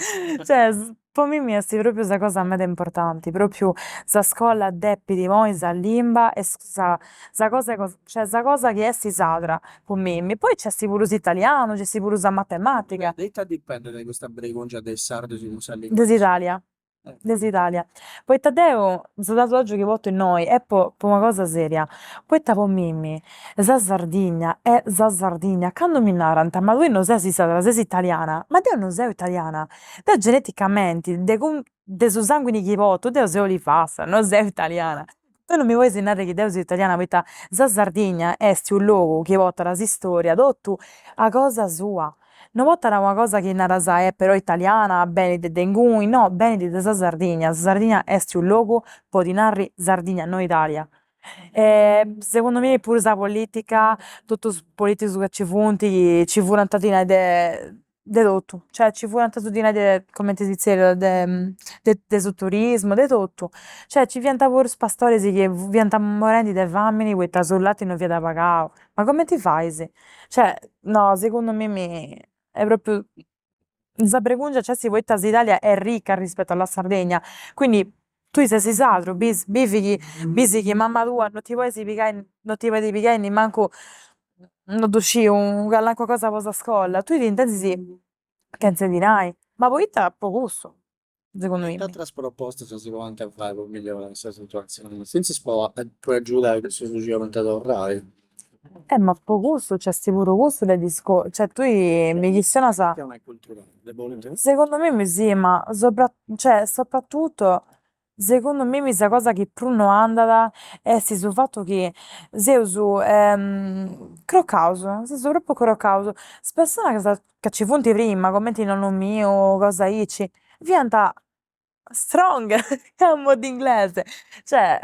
Speaker 5: cioè po mimmi est propriu sa cosa meda importanti, propriu sa iscola depit ponni sa limba e sa sa cosa cioè sa cosa chi est sarda, po mimmi, poi nc'est puru s'italianu, nc'est puru sa matematica.
Speaker 2: De ita dipendet custa bregungia de is sardus cun sa limba?
Speaker 5: De s'Italia, de s'Italia, poita deu su tatuaggiu chi portu innoi est po po una cosa seria, poita po mimmi sa Sardigna est sa Sardigna, candu mi narant, ma tui non ses sarda, ses italiana, ma deu non seu italiana, deu geneticamenti de de su sanguini chi portu deu seu olivastra, non seu italiana, tui non mi podis narri chi deu seu italiana poita sa Sardigna est unu logu chi portat s'istoria totu a cosa sua, non portat una cosa chi naras eh però italiana, benit de inguni, no, benit de sa Sardigna, sa Sardigna est unu logu po ddi narri Sardigna, no Italia. Segundu mei puru sa politica, totus is politicus ca nci funt, nci furant dinai de de totu, cioè nci furant su dinai de cumenti si zerriat de de su turismu, de totu, cioè nci fiant puru is pastoris chi fiant morendi de famini poita su latti non fiat pagau, ma cumenti fais? Cioè, no, segundu mimmi est propriu sa bregungia nc'est poita s'Italia est ricca rispetto alla Sardegna, quindi tui ses sardu, bis bivi chi bisi chi mama tua non ti podis pigai non ti podit pigai nimancu, non ddu sciu, calincuna cosa po sa iscola, tui t'intendis chenz'e dinai, ma poita po cussu, segundu mimmi.
Speaker 2: Ita ateras propostas si podint fai po migliorai sa situazioni, finzas po po agiudai cussus chi 'olint torrai.
Speaker 5: Eh ma po cussu nc'est puru cussu de discurri, cioè tui mi chistionas Segundu mimmi sì, ma sopra cioè soprattutto segundu mimmi sa cosa chi prus non andat est su fatu chi seus crocaus, seus propriu crocaus, is personas ca nci funt prima, cumenti nonnu miu, cosas aici, fiant strong, a mo' d'inglese, cioè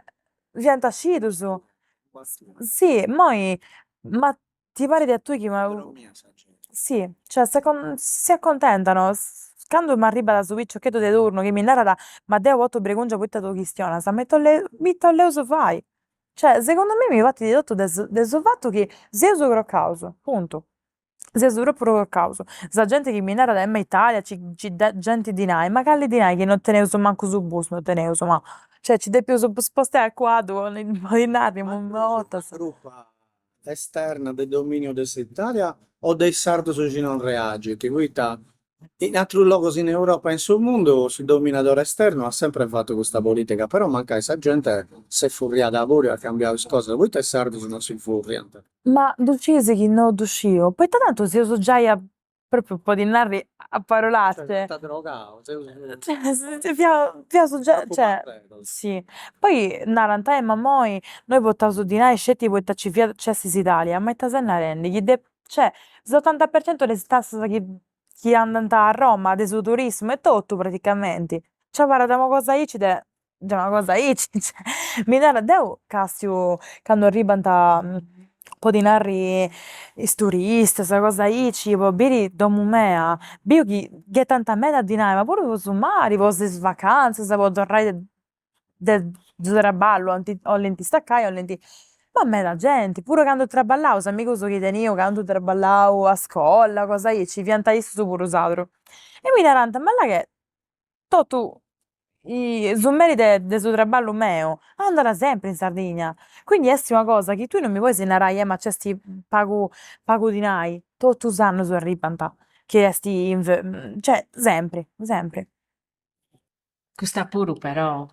Speaker 5: fiant scidus, si, imoi ma ti parit a tui chi una si, cioè si accontentano, candu m'arribat su piciocheddu de turnu chi mi narat, ma deu portu bregungia poita tui chistionas, ma ita 'oleus ita 'oleus fai, cioè segundu mimmi partit totu de su de su fatu chi seus crocaus, puntu, seus propriu crocaus, sa genti chi mi narat eh ma Italia nci genti dinai, ma cali dinai chi non teneus mancu su bus non teneus, ma, cioè nci depeus spostai a cuaddu po ddi narri una 'orta.
Speaker 2: Crupa esterna de dominiu de s'Italia o de is sardus chi non reagint, poita in aterus logus in Europa e in su mundu su dominadore esternu at sempri fatu custa politica, però mancai sa gente s'est furriada puru e at cambiau is cosas, poita is sardus non si furriant?
Speaker 5: Ma ddu scis chi no ddu sciu, poita tantu seus giai a propriu po ddi narri. A parolacce. Cioè fia fiaus giai, cioè, si, poi narant, eh ma imoi noi portaus dinai sceti poita nci fiat nc'est s'Italia, ma ita ses narendi, chi de cioè s'otanta per cento de is tassas chi chi andant a Roma de su turismu e totu praticamenti, nci abarrat una cosa aici de, una cosa aici, cioè, mi narat, deu castiu candu arribant po ti narri is turistas, cosa aici, po biri domu mea, biu chi ghetant meda dinai, ma puru po su mari, po is vacanzas, po torrai de su traballu, 'olint staccai, 'olint, ma meda genti, puru candu traballau, is amigus chi teniu candu traballau a iscola, cosa aici, fiant issus puru sardus, e mi narant, ma là che totu su meri de de su traballu meu andat sempri in Sardigna, quindi est una cosa chi tui non mi podis narai, eh ma nc'est pagu pagu dinai, totus is annus arribant, chi est cioè sempri sempri.
Speaker 1: Custa puru però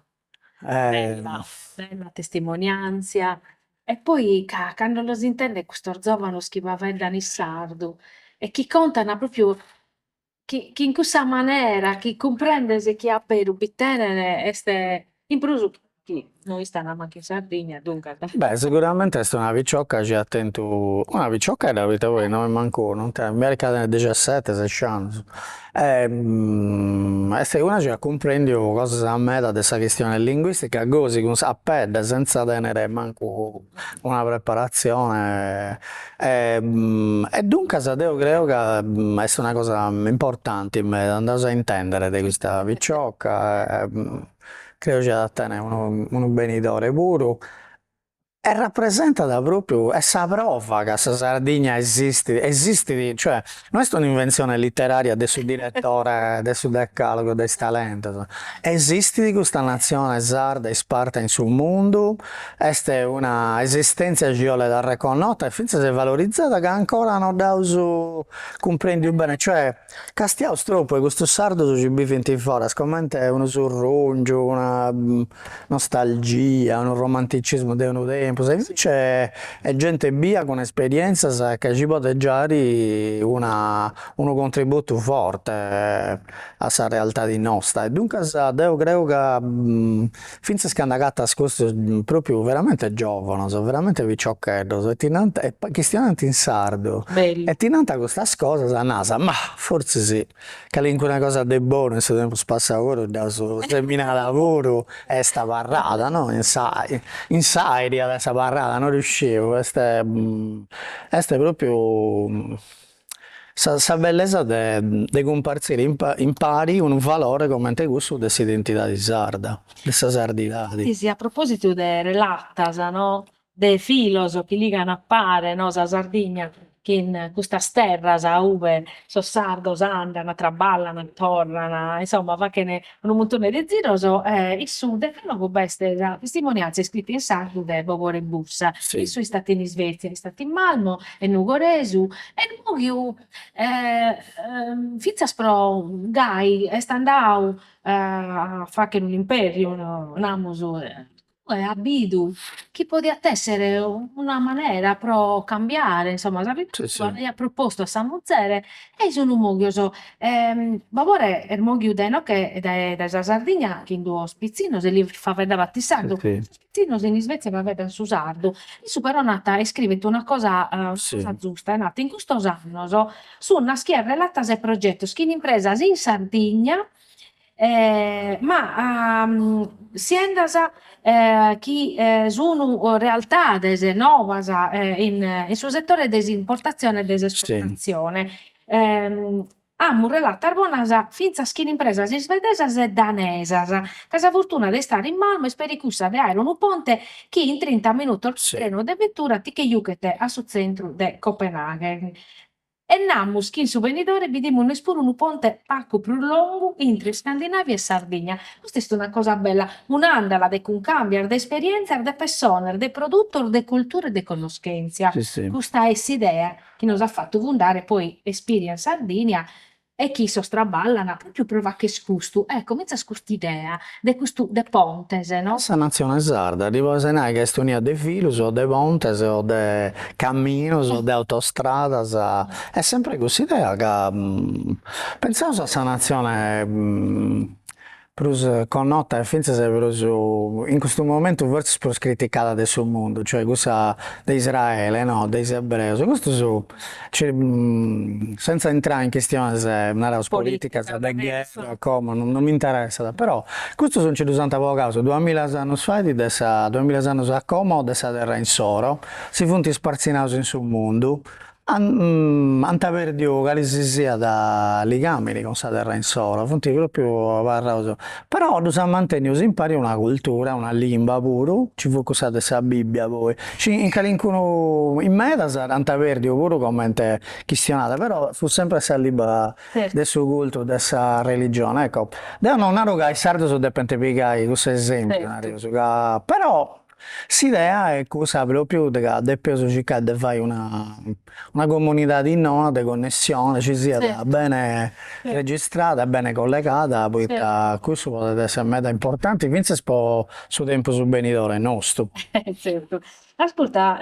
Speaker 1: bella bella testimonianzia e poi ca cando los intendes custos zovanos chi faeddan in sardu e chi contan propriu chi chin cussa manera chi cumprendes chi a beru bi tenen est in prus chi no istan mancu in Sardigna duncas.
Speaker 2: Beh seguramente est una picioca chi at tentu, una piciochedda poita poi no est mancu, non tenit, mi parit ca tenit dexesseti seixi annus, est una chi at cumprendiu cosas meda de sa chistione linguistica gosi cun a pedde senza tenere mancu una preparatzione e duncas deu creo ca est una cosa importanti meda, nd'aus a intendere de custa picioca creo chi at a tenere unu unu benidore puru e rapresentat propriu, est sa prova ca sa Sardigna esistit, esistit, cioè no est un'inventzione literaria de su diretore de su decalogu de is talentos, esistit custa natzione sarda isparta in su mundu, est una esistenzia chi 'olet arreconnota e fintzas valorizada ca ancora no dd'aus cumprendiu bene, cioè Castiaus tropu a custus sardus chi bivint foras comente unu surrungiu, una nostalgia, unu romanticismu de unu tempus e invece est gente bia cun esperienzias ca ci podet giari una unu contributu forte a sa realtadi nosta e duncas deu creu ca finzas candu agatas custus propriu veramente giovanos, veramente piciocheddos e ti nant e chistionant in sardu e ti nant custas cosas nas, ma fortzis calincuna cosa de bonu in su tempus passau puru dd'aus seminada puru e est abarrada no in sa in s'airi est abarrada no ddu sciu est est propriu Sa sa bellesa de de cumpartzire impari unu valore comente cussu de s'identidadi sarda, de sa sardidadi.
Speaker 1: Sì, a propositu de relatas no, de filos chi ligan a pare no sa Sardigna chin custas terras a ube sos sardos andan, traballan, torran, insomma faghen unu muntone de ziros, in su decalogu b'est sa testimonianzia iscrita in sardu de Bobore Bussa, issu istat in Isvezia, istat in Malmo, est nugoresu, est mòghiu fintzas pro gai, est andadu a fagher un'imperriu, namus, e at bidu chi podiat essere una manera pro cambiare, insomma, sa vida sua, aiat propostu a sa muzere e sun mòghios. Bobore est mòghiu dae inoghe, dae sa Sardigna chin duos pitzinnos e lis faeddabat in sardu, sos pitzinnos in Isvezia faeddan su sardu, issu però nat, iscrivet una cosa una cosa giusta, nat, in custos annos sun naschias relatas e progetos chin impresas in Sardigna ma siendas chi sun realtades novas in su setore de s'importatzione e de s'esportatzione. Amus relatas bonas fintzas chin impresas isvedesas e danesas, ca sa fortuna de istare in Malmo est peri cussa de àere unu ponte chi in trinta minutos de trenu o de vetura ti che juchet a su tzentru de Copenaghen. E namus chi in su benidore bidimus nois puru unu ponte pacu prus longu intre Iscandinavia e Sardigna. Custa est una cosa bella, un'àndala de cuncàmbias, de esperièntzias, de pessones, de produtos, de cultura e de connoschèntzia. Custa est s'idea chi nos at fatu fundare poi Experience Sardinia. E chi issos traballan propriu pro fagher custu, ecco finzas custa idea de custu de pontes no.
Speaker 2: Sa natzione sarda, ddi podes nai ca est unia de filus o de pontes o de caminos o de autostradas, est sempri cussa idea ca pentzaus a sa natzione prus connota e fintzas prus in custu momentu fortzis prus criticada de su mundu, cioè cussa de Israele no, de is ebreus, custus senza intrai in chistionis naraus politicas de gherra como non mi interessat, però custus nci ddus ant bogaus duamilla annus fait de sa duamilla annus a como de sa terra insoro, si funt ispartzinaus in su mundu Ant perdiu cali si siat ligamini cun sa terra insoro, funt propriu abarraus, però ddus at mantennius impari una cultura, una limba puru, nci fut cussa de sa Bibbia poi, in calincunu, in medas dd'ant perdiu puru comente chistionada, però fut sempri sa limba de su cultu de sa religione, ecco. Deu non naru ca is sardus depint pigai cussu esempiu, nareus ca, però S'idea est cussa propriu de ca depeus circai de fai una una comunidadi noa de connessione ci siat bene registrada bene collegada poita cussu podet essi meda importanti finzas po su tempus benidore nostu.
Speaker 1: Zertu. Ascurta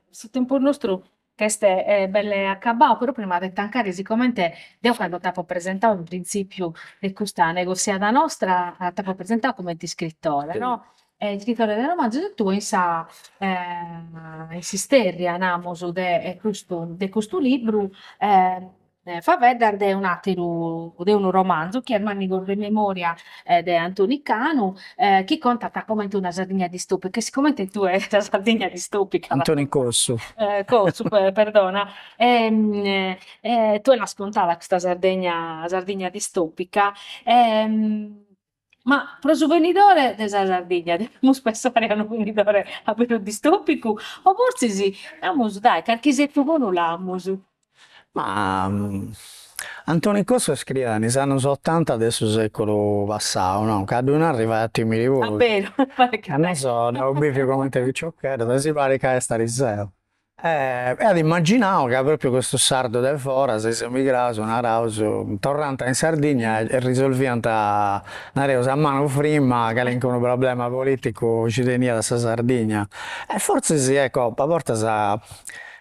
Speaker 1: su tempus nostru ch'est belle acabau, però prima de tancare, sicomente deo cando t'apo presentadu in printzipiu de custa negossiada nostra, t'apo presentadu comente iscritore no, iscritore de romanzos e tue in sa in s'isterria namus de custu de custu libru Faeddas de un'ateru, de unu romanzu chi est Mannigos de memoria de Antoni Canu, chi contat comente una Sardigna distopica e sicomente tue sa Sardigna distopica
Speaker 2: Antoni Cossu.
Speaker 1: Cossu, perdona, tue l'as contada custa Sardegna Sardigna distopica Ma pro su benidore de sa Sardigna depimus pensare a unu benidore a beru distòpicu o fortzis namus dai carchi isetu bonu l'amus.
Speaker 2: Ma Antoni Cossu iscriiat in is annus otanta de su seculu passau no, ca a ddu narri fait a timiri puru.
Speaker 1: A beru,
Speaker 2: Ca nosu dd'aus biviu comente piciocheddos e si parit ca est ariseu. E at immaginau ca propriu custus sardus de foras, is emigraus, naraus, torrant in Sardigna e risolviant, nareus, a manu frima calincunu problema politicu chi teniat sa Sardigna. E fortzis, ecco, a bortas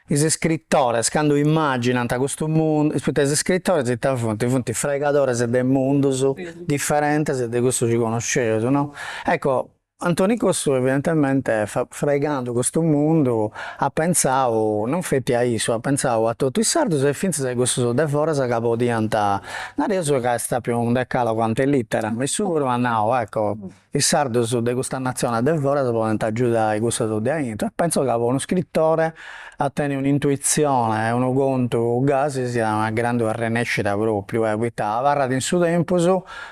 Speaker 2: is iscritores candu immaginant custu mundu, poita is iscritores ita funt, funt fraigadores de mundus diferentes de cussu chi connosceus, no? Ecco Antoni Cossu evidentemente fraigando custu mundu at pentzau non feti a issu, at pentzau a totu is sardus e fintzas a cussus de foras ca podiant, nareus ca est apiu unu decalogu ante litteram, issu puru at nau, ecco, is sardus de custa natzione de foras podent agiudai cussus de aintru e pentzo ca po unu scrittore a tenni un'intuitzione e unu contu gasi siat una grandu arrennescida propriu, poita abarrat in su tempus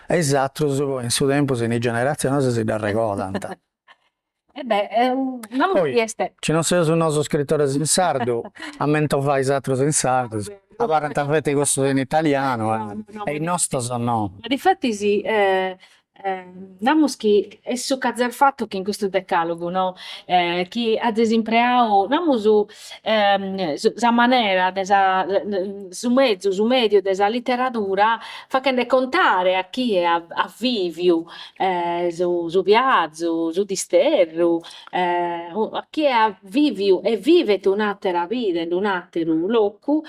Speaker 2: E is atrus poi in su tempus in is generatzionis si dd'arregodant.
Speaker 1: E beh, namus chi est.
Speaker 2: Ci non seus nosu scritores in sardu a mentovai is atrus in sardu, abarrant feti cussus in italianu e is nostus no.
Speaker 1: Ma difatis namus chi est su ch'azes fatu chin custu decalogu no, chi azis impreadu, namus sa manera de sa su mezu, su mediu de sa literadura faghende contare a chie at viviu su su viazu, su disterru, a chie at viviu e vivet un'atera vida in un'ateru locu,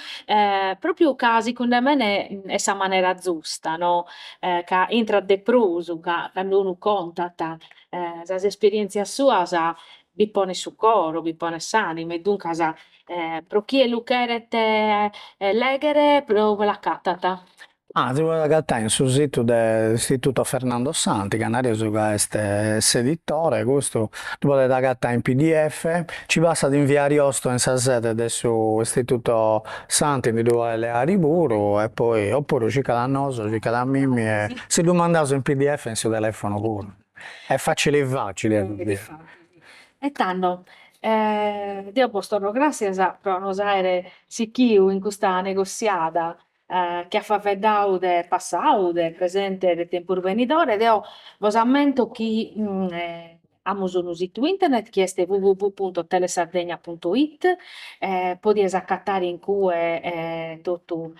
Speaker 1: propriu ca segundu mene est sa manera zusta no, ca intrat de prus ca cando unu contat sas esperientzias suas bi ponet su coro, bi ponet s'anima e duncas pro chie lu cheret lèghere ue l'acatat?
Speaker 2: Ah, si podet agatai in su situ de s'Istituto Fernando Santi, ca nareus ca est s'editore, custu ddu podet agatai in pdf, ci passat in via Ariosto in sa sede de su Istituto Santi ndi ddu podet leari puru e poi oppuru circat a nosu, circat a mimmi e si ddu mandaus in pdf in su telefono puru. Est facili facili a ddu biri.
Speaker 1: E tando, deo bos torro gràssias pro nos àere sighiu in custa negossiada chi at faeddadu de passadu, de presente e de tempus benidore. Deo bos ammento chi. Amus unu situ internet chi est www punto telesardegna punto it, podies acatare in cue totu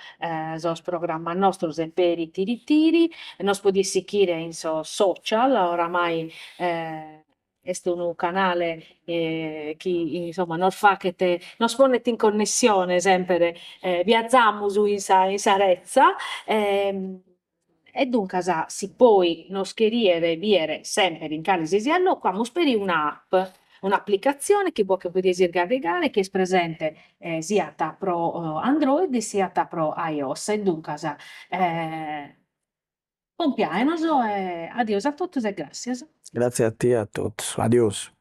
Speaker 1: sos programmas nostros e peri Tiritiri, nos podies sichire in sos social, oramai est unu canale chi insomma nos faghet, nos ponet in connessione semper, viazamus in sa in sa retza e duncas si poi nos cheries biere semper in cale si siat locu amus peri una app, un'aplicatzione chi podies isgarrigare chi est presente siat pro Android siat pro iOS e duncas pompiaenos e adiosu a totus e gràssias.
Speaker 2: Gratzias a tie e a totus, adiosu.